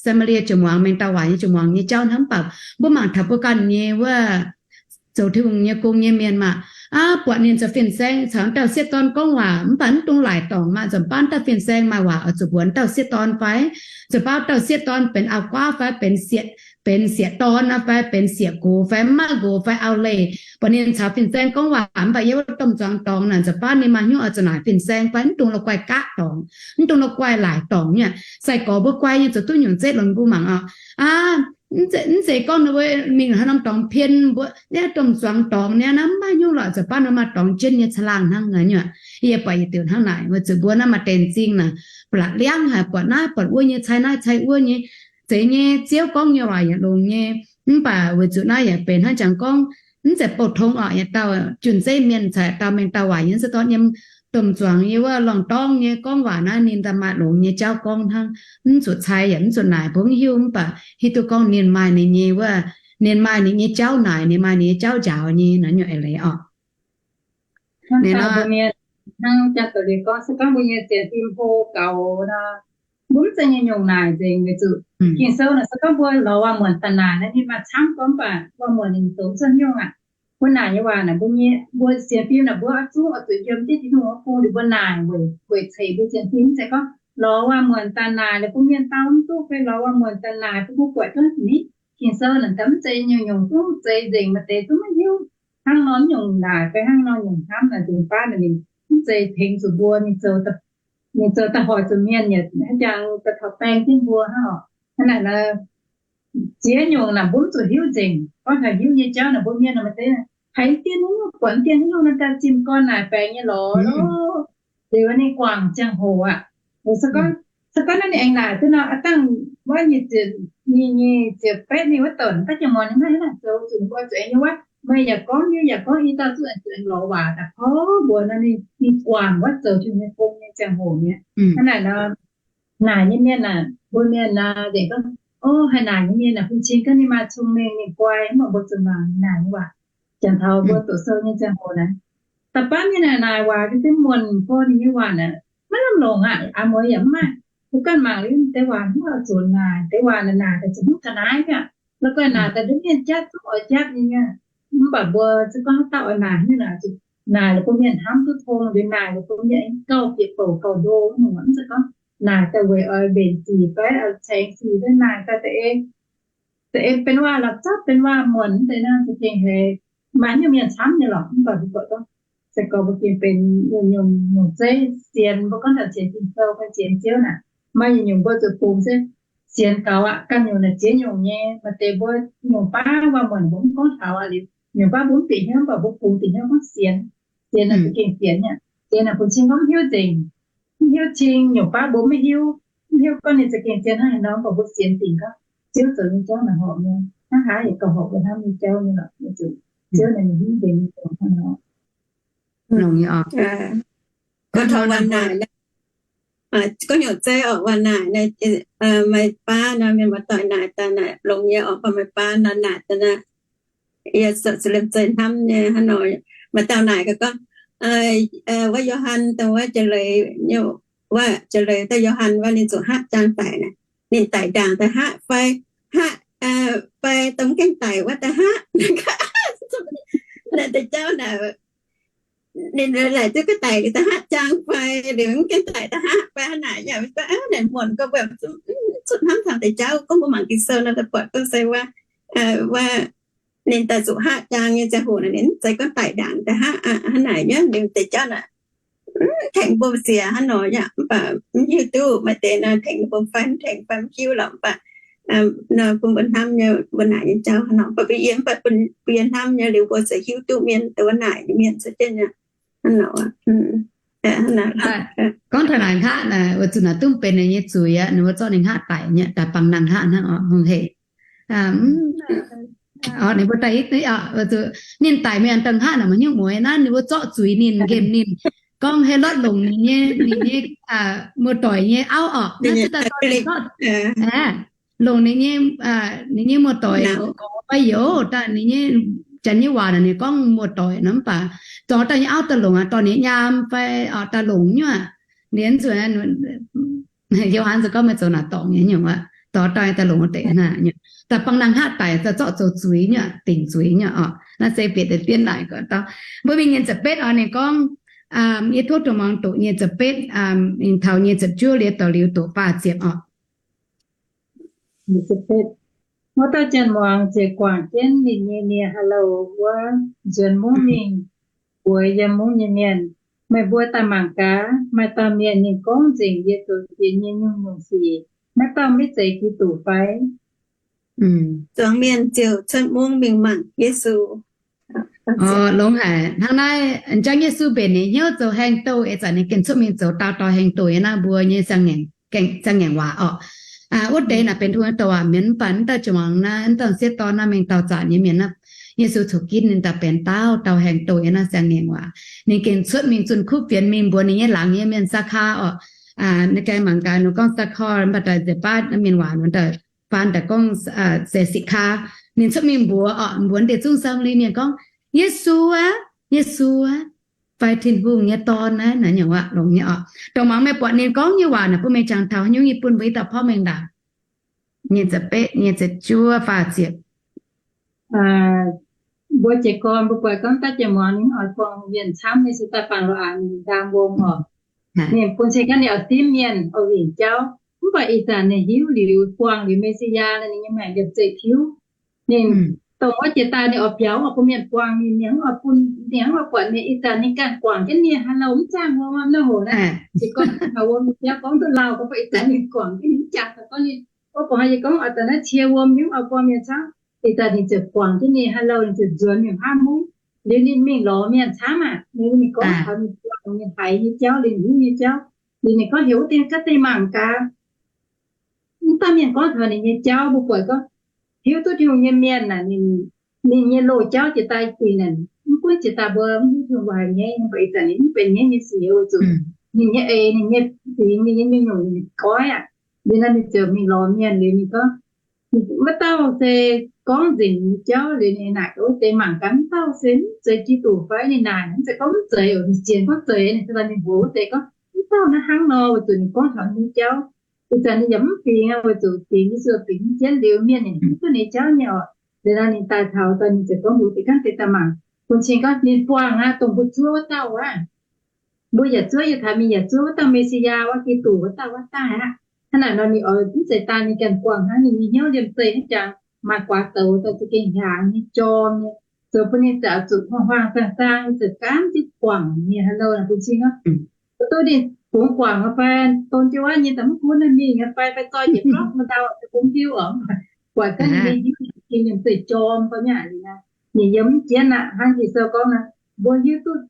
Saa^maa^lie jien muangx, mengh dauh waac nyei jien muangx nyei jauv hnangv. Mv baac mbuo mangc taux mbuo ganh nyei wuov zoux Tin-Hungh nyei gong nyei mienh maah, aav, buatc ninh zoux fin-saeng caux dauh sieqv dorn gorngv waac, mv baac mv dungx laaic dorngc maah, nzunc baav dauh fin-saeng maaih waac oix zuqc mbuox dauh sieqv dorn fai, nzunc baav dauh sieqv dorn benx auv-guaav fai benx sieqv, benx sieqv dorn fai benx sieqv gox fai mv maaih gox fai auv-leih, buatc ninh caux fin-saeng gorngv waac, mv baac yiem wuov domh zuangx dorngx naaic, nzunc baav ninh maaih hnyouv oix zuqc naaic fin-saeng fai mv dungx la'guaih gaqv dorngc, mv dungx la'guaih laaic dorngc nyei. Sai-gorx mbuo guai nyei zoux duqv nyungc zeiv longx mbuo mangc oc. Aav, mv zeiz gorngv ninh mbuo mingh haaix norm dorngx pien mbuo, naaiv domh zuangx dorngx naaiv, naaiv mv maaih hnyouv lorqc, nzunc baav ninh maaih dorngx jienv nyei caangh laangh hnangv naaiv nyuoqc. Yie buatc yietc diuc hnangv naaic, weic zuqc mbuo naaiv maaih deix m'zing naaic, ba'laqc liangv haic, buatc naaiv buatc wuov nyei, cai naaiv cai wuov nyei. Zeiz nyei, Ziouv gorngv nyei waac yaac longx nyei. Mv baac weic zuqc naaiv yaac benx hnangv jangx gorngv, mv zeiz bouh tong oc, yietc dauh jun-zeiv mienh caux dauh mengh dauh waac nyei sieqv dorn yiem domh zuangx yiem wuov lorngh dorngh nyei gorngv waac naaiv, ninh daaih maaih longx nyei jauv gorngv hnangv, mv zuqc cai yaac mv zuqc naaic, mbuo mv hiuv, mv baac hiuv duqv gorngv ninh maaih ninh nyei wuov, ninh maaih ninh nyei jauv naaic, ninh maaih ninh nyei jauv njaaux nyei naaiv nyuoqc eix leiz oc. Hnangv dauh mbuo mienh, hnangv jangx doz liuz gorngv, se gorngv mbuo nyei sienx fim hlo gaux nor, mbuo mv zeiz nyungc-nyungc naaic nzengc, weic zuqc Ging-Sou naaic se gorngv mbuo lorz waac-muonc daaih naaic naaiv, ninh maaih camv gorngv, mv baac waac-muonc ninh zoux mv cuotv nyungc aqv. Mbuo naaic nyei waac naaic, mbuo nyei, mbuo sienx fim naaic, mbuo oix zungv oix zuqc yiem jienv Tin-Hungh wuov bung liuz mbuo naaic weic, weic ceix mbuo sienx fim. Mv zeiz gorngv lorz waac-muonc daaih naaic liuz bun mienh dau mv duqv fai lorz waac-muonc daaih naaic bun mbuo buatc duqv ni. Ging-Sou naaic daaih mv zeiz nyungc-nyungc zungv zeiz nzengc, maaih deix zungv maiv hiuv. Hnangv nor nyungc naaic fai hnangv nor nyungc hnamv naaic, nzunc baav naaic ninh mv zeiz tengx zuqc mbuo, ninh zoux daaih hoic zuqc mienh yaac hnangv jangx daaih taux baeng jienv mbuo hnangv oc. Hnangv naaic nor, ziex nyungc naaic mbuo mv zuqc hiuv nzengc. Gorngv taux hiuv nyei jauv naaic mbuo mienh maaih deix haiz dien nyungc, buatc dien nyungc nor daaih zimh gorn naaic baengc nyei lorz loh. Liuz ninh guangc ziangh hoc aqv. Se gorngv, se gorngv naaiv ninh aengx naaic duqv nor, aav dangh wuov nyic ziepc, nyic, nyic ziepc betv ninh wuov donx daaih jiex muonz ninh maiv haih naaic zoux, zuqc ninh mbuo zuqc aengx nyei wuov, meih yaac gorngv, yie yaac gorngv, i dauh zuqc aengx lorz waac daaih porv mbuox nor, ninh, ninh guangc wuov zoux Tin-Hungh nyei gong nyei ziangh hoc mi'aqv. Hnangv naaic nor, naaic nyei mienh aah, mbuo mienh aah, nzengc gorngv, o, haih naaic nyei mienh aah, bun cing gorngv ninh maaih cong-mengh, ninh guai, mv baac mbuo zuqc mangc naaic nyei waac. Janx taux mbuo doqc sou nyei ziangh hoc naaic, da'faanh mienh naaic naaic waac, se muonc gorx ninh nyei waac aah, maiv lamh longc aqv. Aa, mueiz yaac mv maaih. Mbuo ganh mangc liuz deix waac mv oix zuqc naaic, deix waac naaic naaic daaih zuqc hmz ga'naaiv aqv. La'guaih naaic daaih nduov mienh jatv zungv oix jatv nyei aqv. Mv baac mbuo zungv gorngv haaix dauh oix naaic, haaix nyungc naaic, zuqc naaic liuz bun mienh hnamv duqv tong, liuz naaic liuz bun mienh gauh bieqc bouc gauh ndo nyungc. Mv zeiz gorngv naaic daaih weic oix mbenc sic fai oix caengx sic fai naaic daaih da'eix, da'eix benx waac la'zapv benx waac muonc deix nor, za'gengh haiz maaih nyungc mienh camv nyei lorqc. Mv baac mbuo buatc gorngv, se gorngv mbuo gengh benx nyungc-nyungc nyungc zeiv sienx, mbuo gorngv taux sienx Ging-Sou fai sienx Ziouv naaic, maaih nyungc-nyungc mbuo zuqc bungx se sienx gaux aqv. Ganh nyungc naaic ziex nyungc nyei, maaih deix mbuo nyungc baav waac muonc mbuo mv gorngv taux aqv. Liuz nyungc baav mbuo mv bieqc hnyouv, mv baac mbuo bungx bieqc hnyouv gorngv sienx. Sienx naaic za'gengh sienx nyei. Sienx naaic bun cing gorngv mv hiuv nzengc, mv hiuv cing, nyungc baav mbuo mv hiuv, mv hiuv gorngv ninh za'gengh sienx hnangv haaix nor, mv baac mbuo sienx dingc gorngv Ziouv zoux nyei jauv naaic horpc nyei, hnangv haaix yaac gauh horpc mbuo hnamv nyei jauv nyei lorqc. Ziouv naaic ninh hiuv nzengc nyei dongh hnangv nor. Gorngv taux waac naaic, gorngv nyungc zeiv oc, waac naaic naaic, maaih baav nor mienh muoz-doic naaic daaih naaic longx nyei oc. Mv baac maaih baav nor naaic daaih naaic, yie se liemh zeih hnamv nyei hnangv nor. Maaih dauh naaic gaax gorngv, wuov Yo^han dongh wuov jiex leiz, wuov jiex leiz daaih Yo^han wuov ninh zuqc hapv jaang daic naaic, ninh daic ndaangc daaih hapv fai, hapv fai dongh mv gaengh daic wuov daaih hapv. Naaic deix jauv naaic, ninh laaic duqv ga'daic daaih hapv jaang fai, liuz mv gaengh daic daaih hapv fai hnangv naaic. Yaac mv baac naaic muonc gorx mbuo zuqc hnamv taux deix jauv. Gorngv mbuo mangc Ging-Sou nor, daaih buatc gorngv se wuov, wuov ninh daaih zuqc hapv jaang nyei ziangh hoc naaic, ninh mv zeiz gorngv daic ndaangc daaih hapv hnangv naaic nyei. Liuz deix jauv naaic tengx mbuo sienx hnangv nor yaac mv baac mv hiuv duqv maaih deix nor tengx mbuo fai mv tengx fai mv hiuv lorqc. Mv baac nor bun mbuo hnamv nyei mbuo naaic nyei jauv hnangv nor. Mv baac mbuo yiem, mv baac bun mbuo yiem hnamv nyei liuz mbuo ziouc hiuv duqv mienh dongh wuov naaic nyei mienh cuotv jienv nyei hnangv nor. Gorngv taux naaic nqa'haav naaic, weic zuqc naaic duqv benx ninh nyei zuiz aqv, ninh mbuo zorqv ninh nqa'haav daic nyei, daaih bangc nangh nqa'haav hnangv oc, hungh hec. Ninh mbuo daaih, ninh daic mingh daaih nqa'haav naaic maiv nyungc mueiz naaiv, ninh mbuo zorqv zuiz ninh, nqemh ninh, gorngv Helotv longc ninh nyei, ninh nyei muoz-doic nyei auv orqc, naaiv se daaih dorh ninh gorngv, longc ninh nyei, ninh nyei muoz-doic gorx fai youz, daaih ninh nyei, janx nyei waac naaic ninh gorngv muoz-doic nor, mv baac dorh daaih nyei auv daaih longc aqv, dorh ninh nyei nyaam fai daaih longc nyuoqc. Liuz nzunc Yo^han se gorngv meih zoux naaic dorngc nyei nyungc aqv, dorh daaih daaih longc wuov deix naaic, daaih bang naaiv hngaqv daic, daaih zorqv zoux zuiz nyuoqc, dingc zuiz nyuoqc orqc. Naaiv se Bieqc Deix Bienv naaic gorngv, mbuo mingh nyic ziepc betv orqc, ninh gorngv, yie tov dongh muangx doqc nyic ziepc betv, ninh taux nyic ziepc juov liuz, daux liuz doqc faah ziepc orqc. Wuov dauh janx-muangz ziouc guangc jienv ninh nyei nie ha'louh wuov, nzuonx mungv mingh mbuox yiem mungv nyei mienh, Meih mbuo daaih mangc gaax, maaih dauh mienh ninh gorngv nzengc yie zoux jiex nyei nyungc-nyungc sic. Naaiv dauh maiv zeiz Giduc fai? Zuangx mienh ziouc cuotv mungv mingh mangc Yesu. Longx haic. Hnangv naaiv, jangx Yesu mbenc ninh hnyouv zoux haengh douh, ih zanc ninh gengh cuotv mingh zoux dauh dauh haengh douh nyei naaiv mbuo nyei siang-ngaengc waac orqc. Wuov deix naaic benx Tin-Hungh nyei douc waac mienh, mv baac naaiv dauh jiex muangx naaiv, naaiv dauh sieqv dorn naaiv mingh dauh zaqc nyei mienh naaiv, Yesu coqv ginv ninh daaih benx dauh dauh haengh douh nyei naaiv siang-ngaengc waac. Ninh gengh cuotv mingh zunh kuv fienx mingh mbuox ninh nyei laangz nyei mienh Saqkaa orqc. Naaiv gaengh mangc gaax, ninh gorngv Saqkaa mv baac daaih nzengc baav mienh waac nor daaih faan daaih gorngv se Siqkaa. Ninh cuotv mingh mbuox orqc, mbuox deix zungv Samaali mienh gorngv, Yesu aqv, Yesu aqv, fai Tin-Hungh nyei Dorn naaiv, naaiv nyungc waac longx nyei orqc. Dongh muangx meih buatc ninh gorngv nyei waac naaic bun meih jangx taux haaix nyungc, yie bun mbuo i dauh porv mengh ndaangc. Nyic ziepc betv, nyic ziepc juov, faah ziepc. Mbuo jiez gorn mbuo buatc gorngv daaih jiex muangx ninh oix buangh mienh camv, ninh se daaih bangc lorqc aqv, ninh ndaam mbong orqc. Ninh bun cing gaax ninh oix simv mienh oix wingc jauv. Mv baac ih zanc ninh hiuv liuz buangh liuz Me^si^yaa nor, ninh nyei maengc liemh zeih tiuv. Ninh dongh wuov jiex daaih ninh oix biaux oix bun mienh buangh ninh, ninh mv oix bun, ninh mv oix buatc mienh. Ih zanc ninh ganh guangc jienv nie haaix louh mv zaangh wuom nor, hoc naaiv jiez gorn taux wuom biauv gorngv duqv lauh gorngv, mv baac ih zanc ninh guangc jienv ninh mv jangx gorngv ninh, o, baac hnoi yie gorngv oix daaih naaiv cie wuom, ninh mv oix buangh mienh camv. Ih zanc ninh ziouc guangc jienv ninh haaix louh, ninh ziouc nzuonx mingh haav mungv. Liuz ninh mingh lorz mienh camv aqv. Ninh, ninh gorngv taux ninh buangh ninh haiz nyei jauv, ninh hiuv nyei jauv. Liuz ninh gorngv heuc wuov deix gaav deix mangc gaax. Mv dauh mienh gorngv taux ninh nyei jauv, mbuo buatc gorngv hiuv duqv Tin-Hungh nyei mienh naaic, ninh nyei loz-jauv jiex daaih dingc naaic, mv gunv jiex daaih mbuo mv hiuv Tin-Hungh mbuo haiz nyaiv, mv baac ih zanc ninh mv benx nyaiv nyei sic weic zuqc ninh nyei eix, ninh nyei fingx, ninh nyei nyungc-nyungc ninh goiv aqv. Liuz nor ninh ziouc mingh lorz mienh liuz ninh gorngv, wuov dauh se gorngv nzengc nyei jauv liuz ninh naaic wuov deix mangc gaax, wuov dauh se mv zeiz Giduc fai? Ninh naaic mv zeiz gorngv mv zeiz oc, ninh sienx gorngv zeiz. Ninh se daaih ninh mbuox wuov deix gorngv, wuov dauh naaiv hnangv nor weic zuqc ninh gorngv taux nyei jauv. Ih zanc ninh yaac mv fingx aqv, weic zuqc fingx Yesu fingx jienv liuz mienh yaac mv hiuv duqv ninh nyei jauv nyei orqc. Liuz nor ninh daaih taux daaih ninh ziouc gorngv mbuox deix gaav deix daaih mangc, bun cing gorngv ninh buangh aqv, dongh mbuo zuov wuov dauh aqv. Mbuo yaac zuov, yie taux mingh yaac zuov wuov dauh Me^si^yaa, wuov Giduc wuov dauh wuov daaih aqv. Hnangv naaic nor ninh oix mv zeiz daaih ninh ganh buangh hnangv, ninh nyei hnyouv liemh zeih hnangv jangx maaih guaax douz daaih za'gengh hiaangx nyei jorm nyei, zoux bun ninh zaqc zuqc hmuangx-hmuangx zaang-zaang, ninh ziouc gaamv jienv guangc mienh haaix louh bun cing aqv. Duqv ninh bungx guangc fai don jienv wuov nyei daaih mv gunv naaiv mingh fai, fai zoi jiepc blorqv maaih ndau bungx diuv oc. Buatc gaax ninh nyei hnyouv liemh zeih jorm gorngv nyei aqv. Ninh yiem mv jienv aqv. Hnangv Ging-Sou gorngv nor, mbuo hiuv duqv,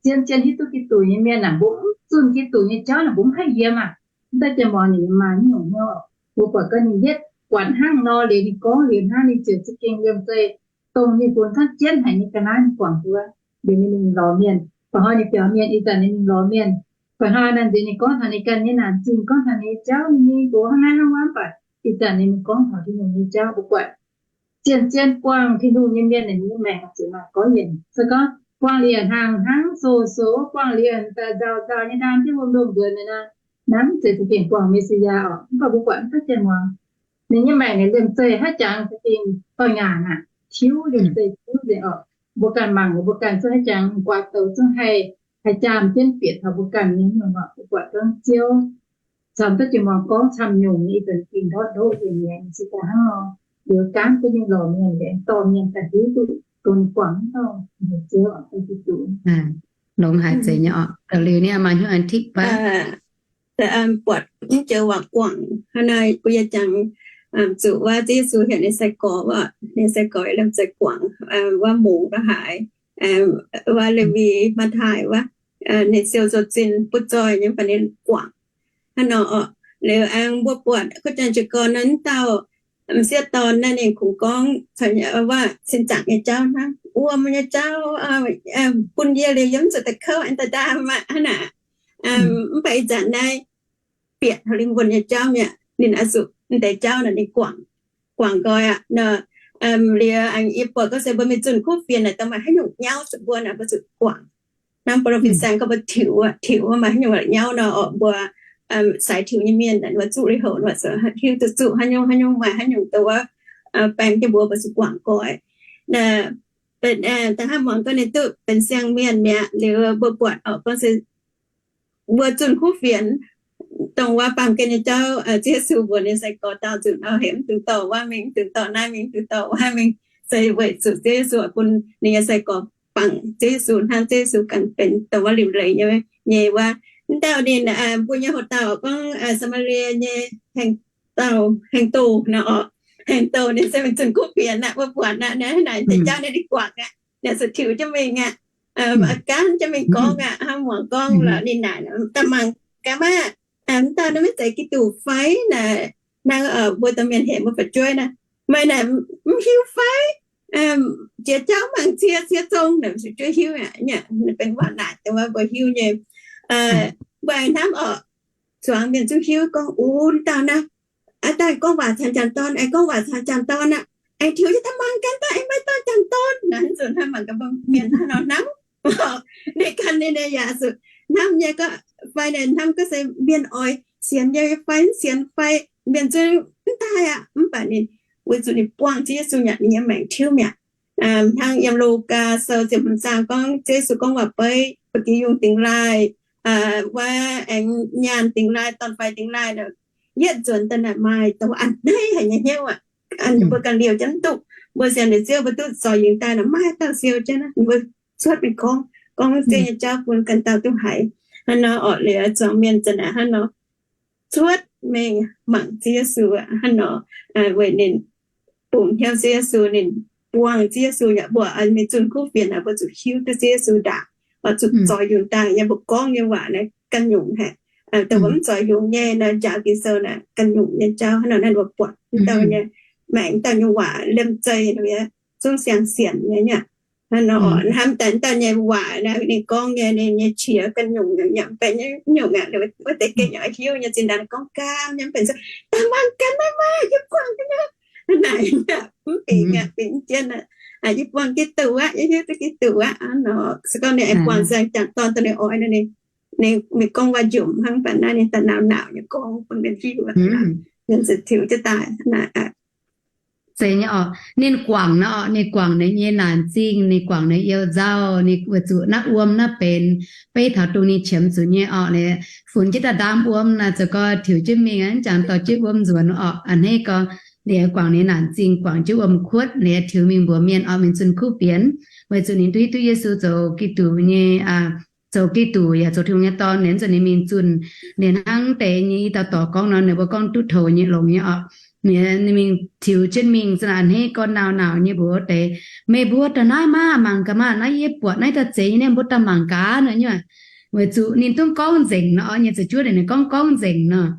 zien-zien hiuv duqv Giduc nyei mienh naaic, mbuo mv zunh Giduc nyei jauv naaic mbuo mv haih yiem aqv. Mv daaih jiex muangx ninh maaih nyungc hnyouv. Mbuo buatc gaax ninh yietv buatc hnangv nor liuz ninh gorngv liuz hnangv, ninh ziouc za'gengh liemh zeih dongh ninh mbuo hnangv jienv haic nyei ga'naaiv ninh guangc duqv. Liuz ninh mingh lorz mienh, ba'hnoi ninh biaux mienh, ih zanc ninh mingh lorz mienh. Ba'hnoi naaic nziex ninh gorngv taux ninh ganh nyei naanc zingh, gorngv taux ninh nyei jauv, ninh mbuox hnangv naaiv hnangv wuov, mv baac ih zanc ninh mingh gorngv taux Tin-Hungh nyei jauv. Mbuo buatc zien-zien buangh Tin-Hungh nyei mienh naaic, ninh nyei maengc zuqc maaih gorngv yienc. Se gorngv buangh liuz hnangv hnangv sox-sox, buangh liuz nzauh nzauh nyei, naaiv jienv wuom-ndomh nzuonx nyei naaiv, naaiv mv zeiz za'gengh buangh Me^si^yaa oc. Mv baac mbuo buatc mv daaih jiex muangx ninh nyei maengc naaic liemh zeih haiv jangx za'gengh doix-ngaanc aqv, tiuv liemh zeih tiuv nzengc oc. Mbuo ganh mangc, mbuo ganh zungv haiv jangx guaax douz zungv haih, haih jaam jienv bieqc taux mbuo ganh nyei nyungc oc. Mbuo buatc gorngv Ziouv camv duqv jiex muangx gorngv camv nyungc nyei, ih zanc gengh ndortv ndoqv nzengc nyei, se daaih hnangv nor. Liuz gaanv duqv mingh lorz mienh, liuz dorh mienh daaih hiuv duqv dongh ninh guangc wuov dauh Ziouv oc, Giduc. Longx haic zeiz nyei oc. Liuz ninh maaih hnyouv an tipv baav buatc mv joux waac guangc. Hnangv naaiv mbuo yie jangx zuqc wuov Ziouv Yesu heuc ninh sai-gorx wuov, ninh sai-gorx liemh zeih guangc wuov mungz wuov haaix, wuov Lewi, Matv^taai wuov, ninh siou zoux zinh butv zoih nyei, mv baac ninh guangc hnangv nor oc. Liuz aengx mbuo buatc kuv janx jiez gorn naaiv dauh m'sieqv dorn naaiv ninh kungx gorngv wuov sin zaangc nyei jauv hnangv. wuom nyei jauv bun yie liuz, yie mv zuqc daaih kouv aengx daaih ndaam aqv hnangv naaic. Mv baac ih zanc naaiv bieqc taux lingh wuonh nyei jauv mi'aqv. Ninh oix zuqc m'deix jauv naaic ninh guangc, guangc nqoi aqv nor. Liuz aengx yie buatc gorngv se mbuo mingh zunh kuv fienx naaic dongh maaih haaix nyungc nyauv zuqc mbuo naaic mbuo zuqc guangc. Hnangv bolo fin saeng gorngv mbuo tiuc, tiuc maaih haaix nyungc nyauv nor orqc, mbuo sai tiuc nyei mienh naaic mbuo zuqc lui-houx nor, hiuv duqv zuqc haaix nyungc haaix nyungc maaih haaix nyungc dongh wuov baeng jienv mbuo, mbuo zuqc guangc nqoi. Da'hnangv muangx gorngv ninh duqv benx siang-mienh mi'aqv. Liuz mbuo buatc orqc gorngv se mbuo zunh kuv fienx dongh wuov baamh gen nyei jauv, Ziouv Yesu mbuox ninh sai-gorx dauh nzunc nor, heuc mv dungx dorh wuov mingh, mv dungx dorh naaiv mingh, mv dungx dorh wuov mingh, se weic zuqc Ziouv Yesu bun ninh nyei sai-gorx bangc Ziouv Yesu hnangv Ziouv Yesu ganh benx dongh wuov liuc leiz nyei, nyei wuov. Mv dauh ninh mbuo nyei houx-dauh gorngv Saa^maa^lie nyei hengx doz nor orqc, hengx doz ninh se mingh zunh kuv fienx aqv. Mbuo buatc aqv, naaiv deix jauv naaiv ninh guangc aqv, ninh zuqc tiuc jienv mingh aqv, gaanv jienv mingh gorngv aqv, hnangv muangx gorngv lorqc ninh naaic, daaih mangc gaax maah, mv dauh naaiv maiv zeiz Giduc fai naaic, hnangv mbuo domh mienh heuc mbuo fu'jueiv naaic, meih naaic mv hiuv fai? Jiex jauv mangc cie, cie zong naaic, fu'jueiv hiuv aqv, benx waac naaic dongh wuov mbuo hiuv nyei. Mbuo hnamv orqc, zuangx mienh zungv hiuv gorngv, ov, dauh naaiv, aa, daaih gorngv waac caux m'jangc dorn, aengx gorngv waac caux m'jangc dorn aqv, aengx tiux jienv daaih mangc gaax, daaih aengx maaih dauh m'jangc dorn naaic, nzunc hnangv mangc gaax mbuo mienh hnangv nor hnamv. Ninh ganh ninh yaac zuqc hnamv nyei gorngv, fai ninh hnamv gorngv se mienh oix sienx nyei fai mv sienx fai, mienh zungv mv daaih aqv. Mv baac ninh weic zuqc ninh buangh Ziouv Yesu yaac ninh nyei maengc tiuv mi'aqv. Hnangv yiem Lugaa Sou ziepc hmz zaang gorngv Ziouv Yesu gorngv waac-beiv ba'gi yungh dingx laaih, wuov aengx nyaanh dingx laaih, dorn-faix dingx laaih, yietv nzuonx daaih naaic maaih dongh a'hneiv haic nyei hnyouv aqv. Mbuo ganh liouh jienv mv duqv. Mbuo sienx liuz Ziouv mbuo duqv zorc yungz daaih naaic maaih dauh siou jienv mbuo cuotv mingh gorngv, gorngv Ziouv nyei jauv bun ganh dauh duqv haiz. Hnangv nor orqc, liuz zuangx mienh zanc naaic hnangv nor cuotv mingh mangc Ziouv Yesu aqv. Hnangv nor weic ninh bungx hnyouv Ziouv Yesu, ninh buangh Ziouv Yesu yaac mbuo mingh zunh kuv fienx naaic mbuo zuqc hiuv duqv Ziouv Yesu ndaangc, oix zuqc zorc yungz daaih nyei mbuo gorngv nyei waac naaiv ganh nyungc haic. Dongh mbuo mv zorc yungz nyei naaiv njaaux Ging-Sou naaiv ganh nyungc nyei jauv hnangv nor naaiv mbuo buatc mv dauh nyei maengc, mv dauh nyei waac liemh zeih zungv siang-sienc nyei aqv. Hnangv nor hnamv daaih mv dauh nyei waac naaiv ninh gorngv nyei, ninh nyei qiex ganh nyungc nyei, mv benx nyungc aqv, wuov deix gengh yaac hiuv nyei. Zinh ndaangc gorngv gaam nyei mv benx, daaih mangc gaax naaiv maah, yie buangh ga'naaiv naaic, mv bingx aqv, bingx jienv aqv. Yie buangh Giduc aqv, yie hiuv duqv Giduc aqv. Hnangv nor se gorngv ninh aengx buangh siang m'jangc dorn dongh ninh oix nor, ninh mingh gorngv waac-njomc hnangv, mv baac naaiv ninh daaih nauc nauc nyei gorngv bun mienh hiuv aqv, mienh ziouc tiux jienv daaih naaic. Zeiz nyei orqc, ninh guangc nor orqc, ninh guangc ninh nyei naanc zingh, ninh guangc ninh you nzauh, ninh weic zuqc naaiv wuom naaiv benx beiv taux dongh ninh qiemx zuqc nyei orqc. Ninh funx jienv daaih ndaam wuom naaic, zoux gau tiux jienv mingh, mv jangx dorh jienv wuom nzuonx orqc. A'hneiv gau, ninh guangc ninh naanc zingh, guangc jienv wuom-kuotv, ninh tiux mingh mbuox mienh orqc, mingh zunh kuv fienx, weic zuqc ninh duqv hiuv duqv Yesu zoux Giduc nyei, zoux Giduc yaac zoux Tin-Hungh nyei Dorn. Ninh zuqc ninh mingh zunh, ninh hnangv deix nyei i dauh dorc gorngv nor, ninh mbuo gorngv duqv toux nyei longx nyei orqc. Ninh mingh tiux jienv mingh, za'naaic a'hneiv gorngv nauc nauc nyei mbuox wuov deix, meih mbuo daaih naaiv maah, mangc gaax maah, naaiv yie buatc naaiv dauh zeiz nyei, mbuo daaih mangc gaax nor nyei. Weic zuqc ninh dungv gorngv nzengc nor, nyei za'juov ninh gorngv gorngv nzengc nor.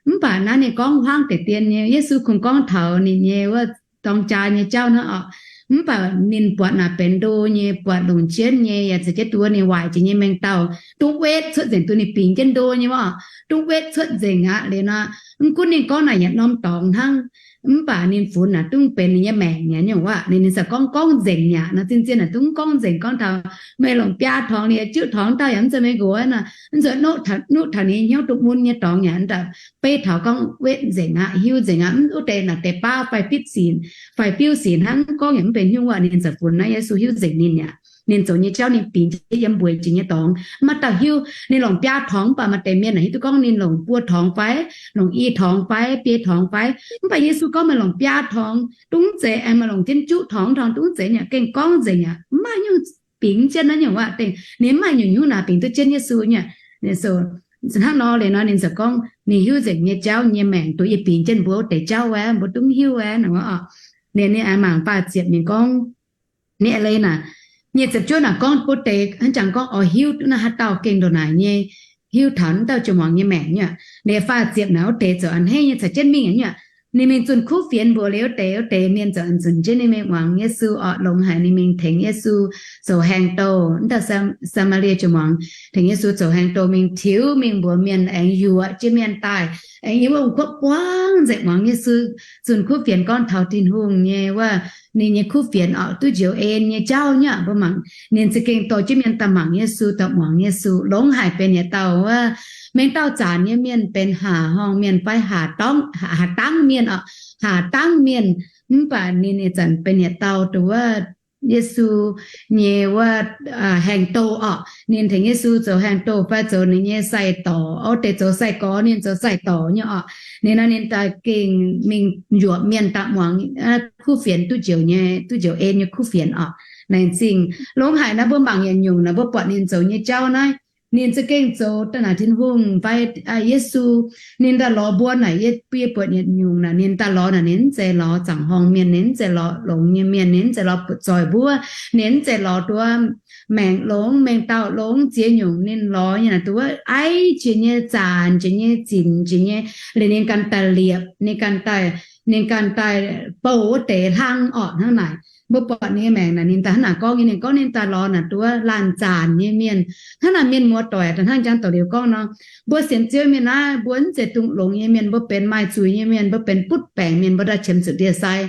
Mv baac naaiv ninh gorngv hmuangv deix dien nyei, Yesu kungx gorngv taux ninh nyei wuov dorng jaa nyei jauv hnangv orqc. Mv baac ninh buatc naaic benx ndo nyei, buatc longc jienv nyei, yaac za'gengh duqv ninh waaic jiex nyei maengh dauh, dungv wetv cuotv nzengc duqv ninh bingx jienv ndo nyei wuov, dungv wetv cuotv nzengc aqv. Liuz nor, mv gunv ninh gorngv naaic yietc norm dorngx hnangv, mv baac ninh funx naaic dungv benx ninh nyei maengc nyei nyungc wuov. Ninh, ninh ziouc gorngv gorngv nzengc yaac nor, zinh zien naaic dungv gorngv nzengc gorngv taux, meih longc biaa torngx, ninh juqv torngx dauh yaac mv zeiz meih nqox nor, mv zuqc nuqv taux ninh hnyouv dongh mun nyei dorngx yaac beiv taux gorngv wetv nzengc aqv, hiuv nzengc aqv. Mv wuov deix naaic deix baav fai fitv sinc fai biuv sinc hnangv, gorngv yaac mv benx nyungc wuov. Ninh ziouc funx naaiv Yesu hiuv nzengc ninh yaac, ninh zoux nyei jauv ninh bingx jienv yiem mbueiz jiex nyei dorngx. Maaih dauh hiuv ninh longc biaa torngx, mv baac maaih deix mienh naaic hiuv duqv gorngv ninh longc buo torngx fai, longc i torngx fai, biei torngx fai. Mv baac Yesu gorngv meih longc biaa torngx dungv zeiz, aengx meih longc jienv juqv torngx, torngx dungv zeiz yaac gengh gorngv nzengc yaac mv maaih nyungc bingx jienv naaiv nyungc wuov deix. Ninh mv maaih nyungc hnyouv naaic bingx duqv jienv Yesu nyei. Hnangv nor liuz nor ninh ziouc gorngv ninh hiuv nzengc nyei jauv nyei maengc, duqv yie bingx jienv mbuo wuov deix jauv wuov, mbuo dungv hiuv wuov nor. Ninh, ninh aengx mangc faah ziepc ninh gorngv, ninh leiz naaic, nyei ziepc juov naaic gorngv bun deix hnangv jangx gorngv oix hiuv duqv naaiv haaix dauh gengh ndongc naaic nyei, hiuv taux naaiv dauh jiex muangx nyei maengc nyei. Ninh faah ziepc naaic wuov deix ziouc a'hneiv nyei caux jienv mingh nyei. Ninh mingh zunh kuv fienx mbuox liuz wuov deix, wuov deix mienh ziouc nzunc jienv ninh mingh muangx Yesu orqc, longx haic. Ninh mingh tengx Yesu zoux haengh douh. Wuov dauh Saa^maa^lie jiex muangx, tengx Yesu zoux haengh douh, mingh tiux, mingh mbuox mienh, aengx yuoqc jienv mienh daaih, aengx yiem wuov kuotv buangv nzengc muangx Yesu zunh kuv fienx gorngv taux Tin-Hungh nyei wuov, ninh nyei kuv fienx orqc, duqv njoux en nyei jauv nyei. Mbuo mangc ninh za'gengh dorh jienv mienh daaih mangc Yesu, daaih muangx Yesu. Longx haic benx yietc dauh wuov, mengh dauh zaanc nyei mienh benx haac horngh mienh fai haac dangv mienh orqc, haac dangv mienh. Mv baac ninh ih zanc benx yietc dauh duqv wuov Yesu nyei wuov haengh douh orqc. Ninh tengx Yesu zoux haengh douh fai zoux ninh nyei sai-dorc, o, deix zoux sai-gorx, ninh zoux sai-dorc nyei orqc. Ninh nor ninh daaih gengh mingh yuoqc mienh daaih muangx kuv fienx, duqv njoux nyei, duqv njoux en nyei kuv fienx orqc. Laengz zingh. Longx haic naaiv, mbuo mangc yietc nyungc naaic, mbuo buatc ninh zoux nyei jauv naaiv, ninh za'gengh zoux daaih naaic Tin-Hungh fai Yesu. Ninh daaih lorz mbuo naaic, yie, yie buatc yietc nyungc naaic, ninh daaih lorz naaic, ninh mv zeiz lorz zaangc horngh mienh, ninh mv zeiz lorz longx nyei mienh, ninh mv zeiz lorz butv zoih mbuov, ninh mv zeiz lorz duqv maengc longx, mengh dauh longx, ziex nyungc ninh lorz nyei naaic, duqv aiv jiex nyei, zaanc jiex nyei, zinc jiex nyei, liuz ninh ganh daaih liepc, ninh ganh daaih, ninh ganh daaih bouh wuov deix hlang orqc. Hnangv naaic, mbuo buatc ninh nyei maengc naaic, ninh daaih hnangv naaic gorngv nyei, ninh gorngv ninh daaih lorz naaic duqv laanh zaanc nyei mienh. Hnangv naaic mienh muoz-doic, da'hnangv jangx daux liuz gorngv nor, mbuo sienx Ziouv mienh naaiv, mbuo mv zeiz dongh longx nyei mienh, mbuo benx maaih zuiz nyei mienh, mbuo benx butv baengc mienh, mbuo daaih qiemx zuqc ndie-sai.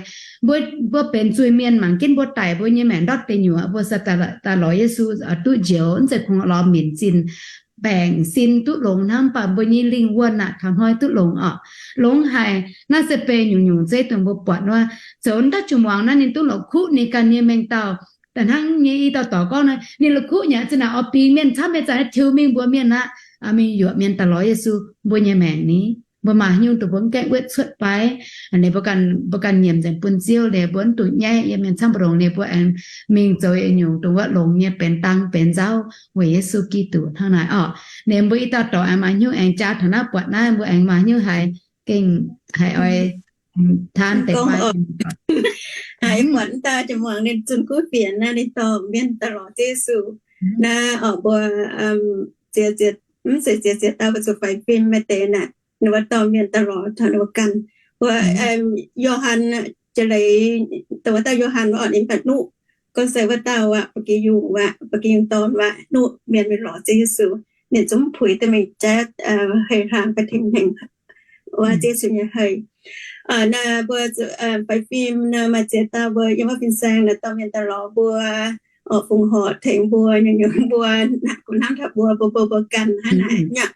Mbuo, mbuo benx zuiz-mienh, mangc jienv mbuo daic mbuo nyei maengc ndortv deic nyuoqc, mbuo se daaih lorz Yesu duqv njoux, mv zeiz kungx lorz minc zinh baengc sin duqv longx hnangv, mv baac mbuo nyei lingh wuonh aah, taux hnoi duqv longx orqc. Longx haic. Naaiv se benx nyungc-nyungc zeiv dongh mbuo buatc wuov, zoux ndortv jiex muangx naaiv ninh duqv lorz kuv ninh ganh nyei mengh dauh. Da'hnangv nyei i dauh dorc gorngv naaiv, ninh lorz kuv nyei zinh naaic oix bingx mienh camv mienh zanc tiux mingh mbuox mienh aqv, mingh yuoqc mienh daaih lorz Yesu, mbuo nyei maengc ni. Mbuo maaih haaix nyungc dongh mbuo mv gaengh wuov cuotv fai? Ninh mbuo ganh, mbuo ganh nyiemc nzengc bun Ziouv liuz, mbuo mv dungx nyaiv yiem mienh camv, mbuo longx liuz mbuo aengx mingh zoux yietc nyungc dongh wuov longx nyei benx dang benx nzauv weic Yesu Giduc hnangv naaic orqc. Ninh mbuo i dauh dorc aengx maaih haaix nyungc aengx jaa taux naaiv buatc naaiv, mbuo aengx maaih haaix nyungc haiz gengh haiz oix taan deix fai? Haiz buatc dauh jiex muangx ninh zunh kuv fienx naaiv, ninh dorh mienh daaih lorz Yesu naaiv orqc, mbuo ziex, mv zeiz ziex, ziex dauh, mbuo zuqc faix fim maaih deix naaic, ninh mbuo dorh mienh daaih lorz taux ninh mbuo ganh. Mbuo Yo^han, jiex leiz dongh wuov dauh Yo^han orqc, ninh mv baac nuqv gorngv se wuov dauh aqv, ba'gi yungh aqv, ba'gi yungh dorn aqv, nuqv mienh mingh lorz Ziouv Yesu. Ninh zungv puix duqv mingh jaav hei hlang fai tengx hengx wuov Ziouv Yesu nyei hei. Naaiv mbuo faix fim naaiv maaih ziex dauh mbuo yiem wuov fin-saeng naaic dorh mienh daaih lorz mbuo, orqc, fongc horc tengx mbuo, nyungc-nyungc mbuo, hnamv taux mbuo, mbuo, mbuo, mbuo ganh hnangv naaic nyei.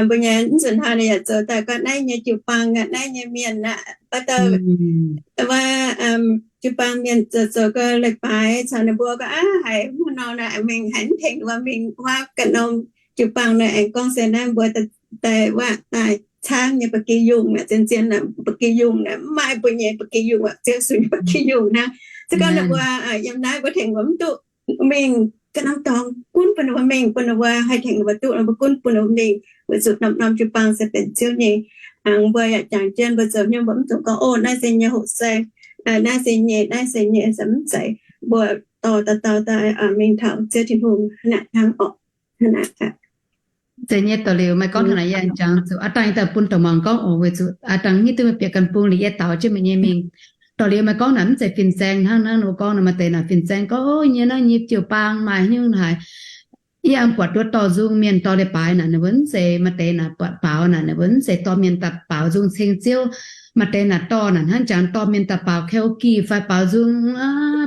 Mbuo nyei mv nzunc hnoi naaic yaac zoux daaih gorngv naaiv nyei jiu-baang aqv, naaiv nyei mienh aqv, baac dauh wuov jiu-baang mienh zoux, zoux gau leiz-baaix caux ninh mbuo gorngv, aav, haiz mv nor naaic mingh haiz mv tengx ninh mbuo mingh wuov ganh norm jiu-baang naaic aengx gorngv se naaiv mbuo daaih wuov daaih caangv nyei ba'gi yungh aqv, zien-zien naaic ba'gi yungh naaic mv maaih mbuo nyei ba'gi yungh aqv, Ziouv Yesu nyei ba'gi yungh hnangv. Se gorngv ninh mbuo yiem naaiv mbuo tengx mbuo mv duqv mingh ganh norm dorngx, gunv bun ninh mbuo mingh, bun ninh mbuo haih tengx ninh mbuo duqv, ninh mbuo gunv bun ninh mbuo mingh, weic zuqc norm-norm jiu-baang se benx Ziouv nyei. Aengx mbuo yaac jangx jienv mbuo zoux hnyouv mbuo mv dungx gorngv, o, naaiv se nyei hoqc sai, naaiv se nyei, naaiv se nyei, mv zeiz. Mbuo dorh dauh dauh daaih mingh taux Ziouv Tin-Hungh hnangv naaic hnangv orqc. Zeiz nyei, dorh liuz meih gorngv hnangv naaic yie jangx zuqc aav dangh nyei daaih bun douc mangc gorngv oc, weic zuqc aav dangh hiuv duqv meih bieqc ganh bung liuz yie daux jienv meih nyei mingh. Dorh liuz meih gorngv naaic mv zeiz fin-saeng hnangv, hnangv ninh mbuo gorngv nor, maaih deix naaic fin-saeng gorngv, o, nyei naaiv nyei jiu-baang maaih haaix nyungc haaix. Yie aengx buatc duqv dorh nzung mienh dorh leiz-baaix naaic, ninh mbuo mv zeiz, maaih deix naaic buatc baaux naaic, ninh mbuo mv zeiz dorh mienh daaih baaux nzung ceng Ziouv. Maaih deix naaic dorh naaic hnangv jangx dorh mienh daaih baaux karaoke fai baaux nzung,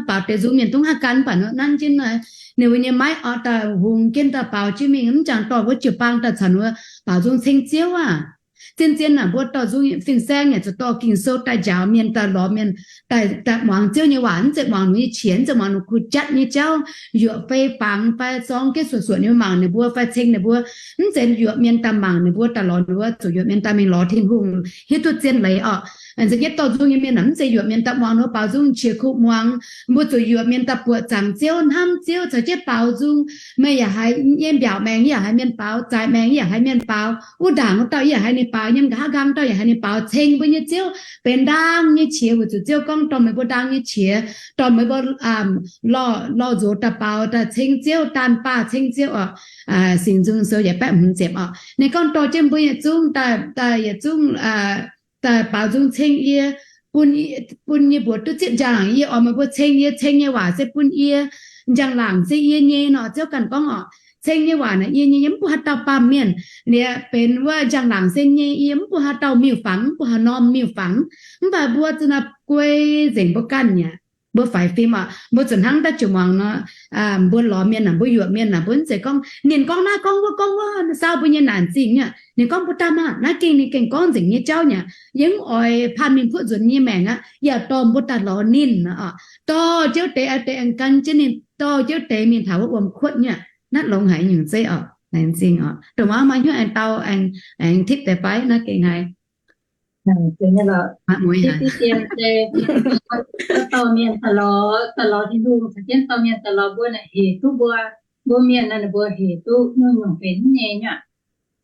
baaux deix nzung mienh dungv haaix gan, mv baac nanv jienv ninh mbuo nyei maiv orqc, daaih hungx jienv daaih baaux jienv mingh, mv jangx dorh wuov jiu-baang daaih caux ninh mbuo baaux nzung ceng Ziouv aav. Zien-zien naaic mbuo dorh nzung fin-saeng yaac zuqc dorh Ging-Sou daaih njaaux mienh, daaih lorz mienh daaih muangx Ziouv nyei waac, mv zeiz muangx ninh nyei qiex, mv zeiz muangx ninh kuh jatv nyei jauv, yuoqc fei fangx fai zorng jienv suoqc-suoqc ninh mbuo mangc ninh mbuo fai ceng ninh mbuo. Mv zeiz yuoqc mienh daaih mangc ninh mbuo, daaih lorz ninh mbuo, zuqc yuoqc mienh daaih mingh lorz Tin-Hungh, hiuv duqv zien leiz orqc. Nzengc jienv dorh nzung nyei mienh aeqv, mv zeiz yuoqc mienh daaih muangx ninh mbuo baaux nzung qiex kuh muangx. Mbuo zuqc yuoqc mienh daaih buoqc zaangc Ziouv, hnamv Ziouv, caux jienv baaux nzung. Meih yaac haiz nyei mbiaauc maengx, yie yaac haiz mienh baaux, zaaix maengx, yie yaac haiz mienh baaux, wuov ndaangc wuov dauh yie yaac haiz ninh baaux, yiem nqa'haav nqaang dauh yaac haiz ninh baaux, ceng mbuo nyei Ziouv benx ndaang nyei qiex, weic zuqc Ziouv gorngv dorh meih mbuo ndaang nyei qiex, dorh meih mbuo lorh, lorh nzox daaih baaux, daaih ceng Ziouv, daanh baah ceng Ziouv orqc. Singx Nzung Sou yietc baeqv hmz ziepc orqc. Ninh gorngv dorh jienv mbuo yietc zungv daaih, daaih yietc zungv baaux nzung ceng yie, bun, bun yie mbuox duqv zipv njang-laangc yie, oix meih mbuo ceng yie, ceng nyei waac se bun yie, njang-laangc se yie nyei nor, Ziouv ganh gorngv oc. Ceng nyei waac naaic yie nyei, yie mv bun haaix dauh baamh mienh. Liuz benx wuov njang-laangc se nyei, yie mv bun haaix dauh miuc-fangx, mv bun haaix norm miuc-fangx. Mv baac mbuo za'naaiv guei nzengc mbuo ganh mi'aqv. Mbuo faix fim oc, mbuo zuqc hnangv daaih jiex muangx nor, mbuo lorz mienh naaic, mbuo yuoqc mienh naaic, mbuo mv zeiz gorngv ninh gorngv naaiv gorngv wuov gorngv wuov, saau mbuo nyei naanc zingh mi'aqv. Ninh gorngv mbuo daaih maah, naaiv gengh ninh gengh gorngv nzengc nyei jauv mi'aqv. Yie mv oix paan mingh kuotv nzuonx nyei maengc aqv. Yaac dorh mbuo daaih lorz ninh oc, dorh jienv deix, deix aengx gan jienv ninh, dorh jienv deix mingh taux wuov wuom-kuotv mi'aqv. Naaiv longx haic nyungc zeiv oc, laengz zingh oc. Dongh muangx maaih hnyouv aengx dau, aengx tipv deix fai naaiv gengh haiz. Diqv dien se, dorh mienh daaih lorz, daaih lorz Tin-Hungh, caux jienv dorh mienh daaih lorz mbuo naaic, hec duqv mbuo, mbuo mienh naaiv, ninh mbuo hec duqv nyungc-nyungc benx nyei nyuoqc.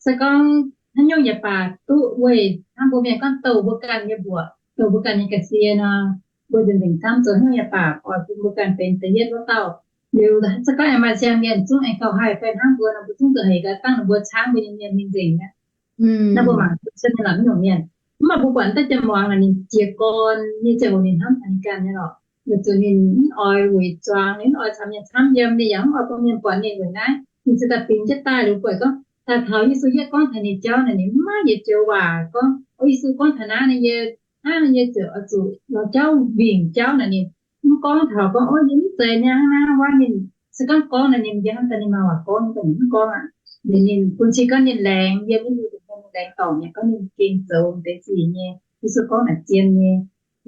Se gorngv haaix nyungc yaac baac duqv weic hnangv mbuo mienh gorngv douh mbuo ganh nyei mbuoqc, douh mbuo ganh nyei ga'sie nor, mbuo nzengc nzengc camv zoux haaix nyungc yaac baac oix bun mbuo ganh benx da'yietv wuov dauh. Liuz se gorngv aengx maaih siang mienh zungv aengx gauh haih fai hnangv mbuo nor, mbuo zungv zuqc hec gaax dangh ninh mbuo caangv mbuo nyei mienh mingh nzengc aqv. Naaiv mbuo mangc duqv cuotv nyei lorqc, mv nyungc mienh. Mv baac mbuo buatc daaih jiex gorn nyei ziangh hoc ninh hnamv taux ninh ganh nyei lorqc. Weic zuqc ninh mv oix wuic zuangx, ninh mv oix caux mienh camv yiem, ninh yaac mv oix bun mienh buatc ninh weic naaiv. Ninh ziouc daaih bingx jienv daaih liuz buatc gorngv, daaih taux Yesu yietv gorngv taux ninh jauv naaic, ninh mv maaih yietc joux waac gorngv, o, Yesu gorngv taux naaiv, ninh yie, hnangv ninh yie ziouc oix zuqc lorz jauv wingc jauv naaic, ninh mv gorngv taux gorngv, o, yie mv zeiz nyei hnangv naaiv wuov. Ninh se gorngv gorngv naaic, ninh yie hnamv daaih ninh maaih waac gorngv, ninh mv gorngv aqv. Liuz ninh bun cing gorngv ninh laengz yiem Yesu, ninh laengz dorngc nyei gorngv ninh gengh zoux deix sic nyei, Yesu gorngv naaic zien nyei.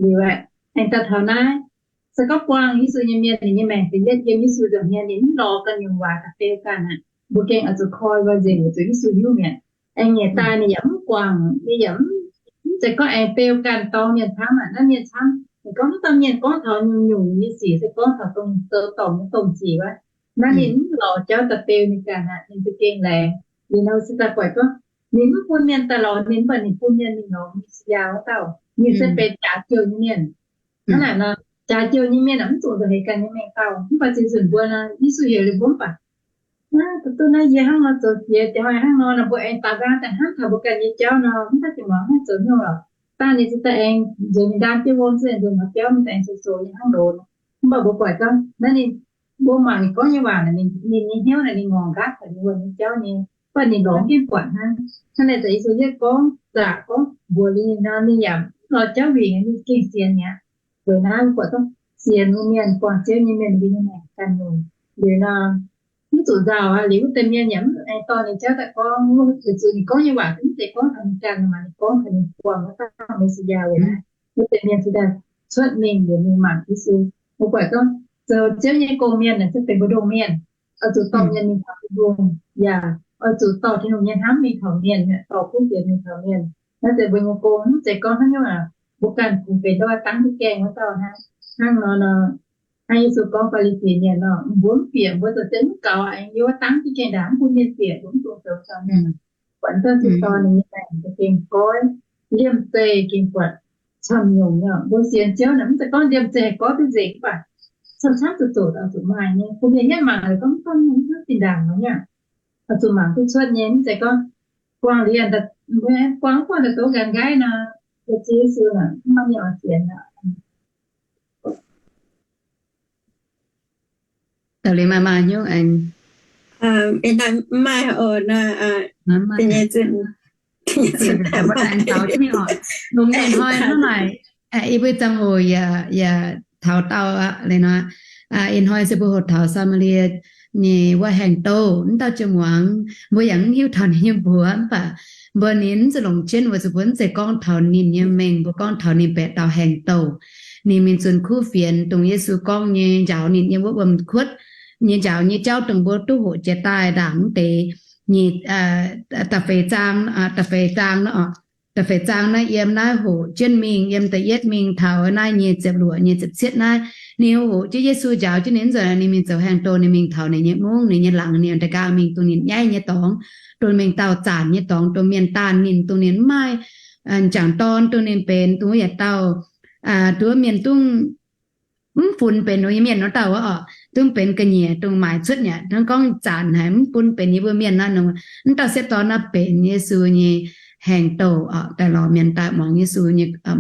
Liuz aeqv, aengx daaih taux naaiv, se gorngv buangh Yesu nyei mienh, ninh nyei maengc da'yietv yiem Yesu nza'hmien, ninh mv lorz ganh nyungc waac da'feix ganh aqv. Mbuo gengh oix zuqc koi nzengc weic zuqc Yesu hiuv mi'aqv. Aengx nyei daaih ninh yaac mv guangc, ninh yaac mv zeiz gorngv aengx beu ganh dorng mienh camv aqv. Naaiv mienh camv, ninh gorngv mv dauh mienh gorngv taux nyungc-nyungc nyei sic, se gorngv taux dongh zoux dorngc nyei domh sic wuov. Naaiv ninh mv lorz jauv da'feix ninh ganh aqv, ninh za'gengh laengz. Liuz nor se daaih buatc gorngv ninh mv bun mienh daaih lorz ninh, mv baac ninh bun mienh mingh lorz Messiah wuov dauh. Ninh se benx jaax jouh nyei mienh. Hnangv naaic nor, jaax jouh nyei mienh aeqv, mv zuqc nzauh heix ganh nyei mengh dauh. Mv baac zinh nzunc mbuo nor, Yesu heuc liuz mbuo mv baac, naaiv duqv naaiv yie hnangv nor zoux jiex, jiex hnangv nor nor, mbuo aengx daux nqaang daaih hnamv taux mbuo ganh nyei jauv nor, mv baac jiex muangx hnangv zoux hnyouv lorqc. Dangh ninh ziouc daaih aengx nzuonx ninh ndaam jienv wuom, ziouc nzuonx taux biauv, ninh aengx zoux zoux nyei hnangv loz. Mv baac mbuo buatc gorngv naaiv ninh, mbuo mangc ninh gorngv nyei waac naaic, ninh nyei hnyouv naaic ninh ngorc nqaatv taux ninh wuom nyei jauv nyei, mv baac ninh lorz gengh buatc hnangv. Hnangv naaic za'gengh Yesu yietv gorngv zaqc gorngv mbuox liuz ninh nor, ninh yaac mv lorz jauv wingc, ninh gengh sienx mi'aqv. Weic naaiv mbuo buatc gorngv sienx nyei mienh, buangh Ziouv nyei mienh, mbuo nyei maengc ganh nyungc. Liuz nor, mv zuqc nzauh aqv. Liuz wuov deix mienh yaac mv aengx dorh ninh jauv daaih gorngv, weic zuqc ninh gorngv nyei waac mv zeiz gorngv taux ninh ganh, mv baac ninh gorngv taux ninh buangh wuov dauh Messiah weic naaiv. Wuov deix mienh ziouc daaih cuotv mingh liuz mingh mangc Yesu. Mbuo buatc gorngv zoux Ziouv nyei gong-mienh naaic se benx mbu'ndongx mienh, oix zuqc dorh mienh mingh taux Tin-Hungh, yaac oix zuqc dorh Tin-Hungh nyei hnamv mingh taux mienh, dorh kuv fienx mingh taux mienh. Naaiv se mbuo nyei gong, mv zeiz gorngv hnangv nyungc aqv, mbuo ganh kungx benx ndau wuov dangv duqv gaengh wuov dauh hnangv. Hnangv nor nor, hnangv Yesu gorngv Faa^li^si mienh nor, mbuo mv bieqc, mbuo zoux se mv gaux, aengx yiem wuov dangv duqv gaengh ndaangc, mv bun mienh bieqc, mbuo mv dungx zoux taux mienh. Buatc mv dauh zuqc dorh ninh nyei maengc za'gengh goiv, liemh zeih gengh buatc camv nyungc nyei. Mbuo sienx Ziouv naaic mv zeiz gorngv liemh zeih haih goiv duqv nzengc, mv baac camv-camv zuqc zoqc, zuqc maaih nyei. Bun mienh yietv mangc liuz gorngv, mv baac mv duqv zinh ndaangc nor nyei. Oix zuqc mangc duqv cuotv nyei, mv zeiz gorngv buangh liuz, buangh, buangh daaih douz nqaanx nqaiv nor, yaac ziex siou naaic mv maaih mienh oix sienx aqv. Daux liuz maaih, maaih nyungc aengx, maaih oc, longx nyei hnoi hnangv naaic, yie mbuo ziangh hoc yaac taux dauh aqv. Liuz nor, ih hnoi se mbuo hoqc taux Saa^maa^lie nyei wuov haengh douh. Mv dauh jiex muangx mbuo yaac mv hiuv taux ninh nyei mbuox, mv baac mbuo ninh mv zuqc longc jienv, weic zuqc mbuo mv zeiz gorngv taux ninh nyei mengh, mbuo gorngv taux ninh baeqc dauh haengh douh. Ninh mingh zunh kuv fienx, dongh Yesu gorngv nyei njaaux ninh yiem wuov wuom-kuotv nyei njaaux nyei jauv, dongh mbuo duqv hoqc jiex daaih ndaangc mv deix nyei da'feix zaang, da'feix zaang naaiv, da'feix zaang naaiv yiem naaiv hoqc jienv mingh, yiem da'yietv mingh taux naaiv nyei ziepc luoqc nyei ziepc cietv naaiv. Ninh hoqc jienv Yesu njaaux jienv ninh nzunc, ninh mingh zoux haengh douh, ninh mingh taux ninh nyei mungv, ninh nyei laangz, ninh daaux nqaang mingh dongh ninh nyaiv nyei dorngx, dongh mengh dauh zaanc nyei dorngx, dongh mienh daanh ninh, dongh ninh mv maaih m'jangc dorn, dongh ninh benx dongh wuov yietc dauh, dongh wuov mienh dongh mv funx benx ninh nyei mienh wuov dauh oc, dongh benx ga'nyiec dongh maaiz cuotv nyei, hnangv gorngv zaanc haic mv bun benx yie mbuo mienh naaiv nor. Mv dauh sieqv dorn naaiv benx Yesu nyei haengh douh oc, daaih lorz mienh daaih muangx Yesu,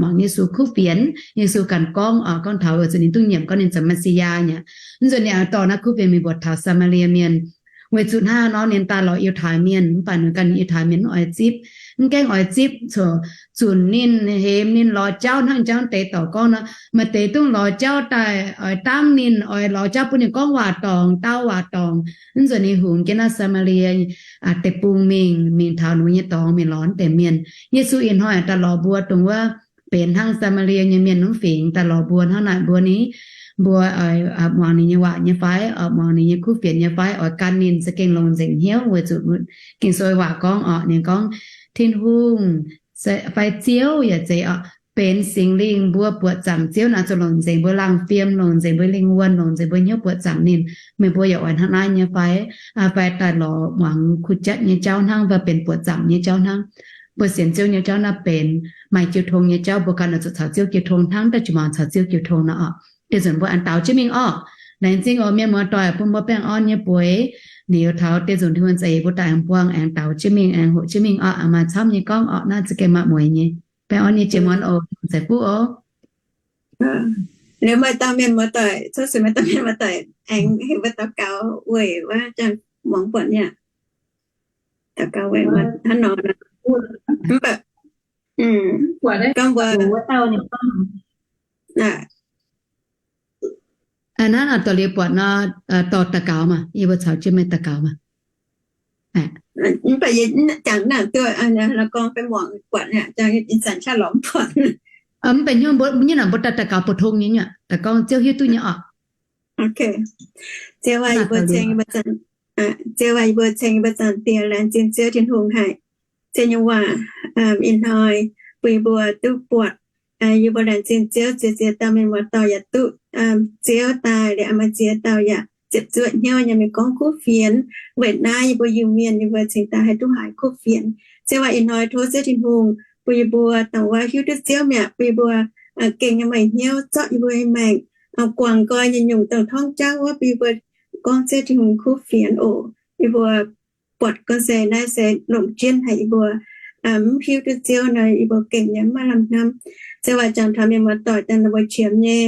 muangx Yesu kuv fienx. Yesu ganh gorngv oc, gorngv taux weic zuqc ninh duqv nyiemc gorngv ninh zoux Messiah nyei. Mv nzunc ninh aengx dorh naaiv kuv fienx mingh mbuox taux Saa^maa^lie Mienh. Weic zuqc hnangv nor ninh daaih lorz Yiutai Mienh, mv baac ninh ganh Yiutai Mienh mv oix zipv, mv gaengh oix zipv, corc zunc ninh, hemx ninh, lorz jauv hnangv jauv deix dorc gorngv nor, maaih deix dungv lorz jauv daaih oix dangv ninh, oix lorz jauv bun ninh gorngv waac dorngc, dau waac dorngc. Mv nzunc ninh hungx jienv naaiv Saa^maa^lie Deic-Bung mingh, mingh taux ninh mbuo nyei dorngx mingh lorz deix mienh. Yesu ih hnoi daaih lorz mbuo dongh wuov benx hnangv Saa^maa^lie nyei mienh wuov fingx daaih lorz mbuo hnangv naaic, mbuo ni, mbuo muangx ninh nyei waac nyei fai, muangx ninh nyei kuv fienx nyei fai, oix gan ninh za'gengh longc nzengc hnyouv weic zuqc Ging-Sou waac gorngv oc, ninh gorngv, Tin-Hungh fai Ziouv yaac zeiz oc, benx Singx Lingh. Mbuo buoqc zaangc Ziouv naaic zuqc longc nzengc mbuo laangh fim, longc nzengc mbuo lingh wuonh, longc nzengc mbuo hnyouv buoqc zaangc ninh. Meih mbuo yaac oix hnangv naaiv nyei fai? Fai daaih lorz muangx kuv jatv nyei jauv hnangv, fai benx buoqc zaangc nyei jauv hnangv? Mbuo sienx Ziouv nyei jauv naaiv benx maaih jiu tong nyei jauv, mbuo ganh oix zuqc caux Ziouv jiu tong hnangv, daaih jiex muangx caux Ziouv jiu tong nor oc. Deix nzunc mbuo aengx daux jienv mingh orqc. Laengz zingh oc mienh muoz-doic bun mbuo baengh orn nyei bueix. Liuz taux deix nzunc Tin-Hungh za'eix mbuo daaih aengx buangh, aengx daux jienv mingh, aengx hoqc jienv mingh orqc, aengx maaih camv nyei gorngv orqc, naaiv za'gengh maaih mueiz nyei. Baengh orn nyei jiex muonz oc, Za'gengh Fuqv oc. Liuz maaih dauh mienh muoz-doic, cuotv seix maaih dauh mienh muoz-doic aengx heuc mbuo daux gaux weic wuov jangx muangx buatc nyei. Daux gaux weic wuov hnangv nor. Mv baac gorngv mbuo Aa, naaiv dorh liuz buatc nor, dorh daux gaux maah, yie mbuo caux jienv meih daux gaux maah. Mv baac yie jangx naaic duqv, la'gorng fai muangx buatc, ih zanc qaqv lorz mv buatc. Mv baac hnyouv mbuo nyei naaic mbuo daaih daux gaux pou-tong nyei nyuoqc, daux gorngv Ziouv hiuv duqv nyei oc. Ziouv aac, yie mbuo ceng, Ziouv aac, yie mbuo ceng yie mbuo Zaangc Diex, laengz zingh Ziouv Tin-Hungh haic. Ziouv nyei waac ih hnoi bun yie mbuo duqv buatc. Yie mbuo laengz zingh Ziouv, ziex ziex dauh mienh muoz-doic yaac duqv Ziouv daaih liuz, maaih ziex dauh yaac ziepc zuoqv hnyouv nyei mingh gorngv kuv fienx. Weic naaiv yie mbuo Iu-Mienh yie mbuo cingx daaih haih duqv haiz kuv fienx. Ziouv aac, ih hnoi tov Ziouv Tin-Hungh bun yie mbuo dongh wuov hiuv duqv Ziouv mi'aqv, bun yie mbuo gengh nyei maaih hnyouv zorqv yie mbuo nyei maengc, guangc nqoi nyei nyungc dongh torngv jauv wuov, bun yie mbuo gorngv Ziouv Tin-Hungh kuv fienx oc. Yie mbuo buatc gorngv se naaiv se longc jienv haic yie mbuo mv hiuv duqv Ziouv nor, yie mbuo gengh nyei mv maaih lamh hnamv. Ziouv aac, jangx taux mienh muoz-doic daaih ninh mbuo qiemx nyei,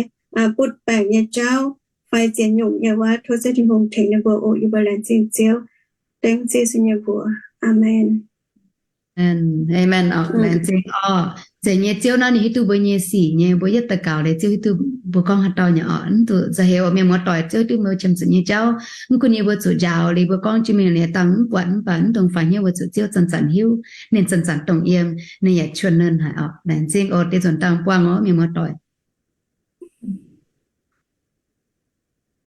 butv baengc nyei jauv fai ziex nyungc nyei wuov, tov Ziouv Tin-Hungh tengx ninh mbuo oc. Yie mbuo laengz zingh Ziouv, dengv Ziouv Yesu nyei mbuox. Aamen. Aamen oc. Laengz zingh oc. Zeiz nyei, Ziouv naaiv ninh hiuv duqv mbuo nyei sic nyei. Mbuo yietv daux gaux liuz, Ziouv hiuv duqv mbuo gorngv haaix dauh nyei oc. Mv zuqc za'heix oc mienh muoz-doic, Ziouv hiuv duqv mbuo qiemx zuqc nyei jauv. Mv gunv yie mbuo zuqc njaaux liuz mbuo gorngv jienv mingh liuz dangh mv buatc mv baac mv dungx faix hnyouv weic zuqc Ziouv zanc-zanc hiuv, ninh zanc-zanc dongh yiem, ninh yaac quan ninh haic oc. Laengz zingh oc. Deix nzunc dangh buangh oc mienh muoz-doic.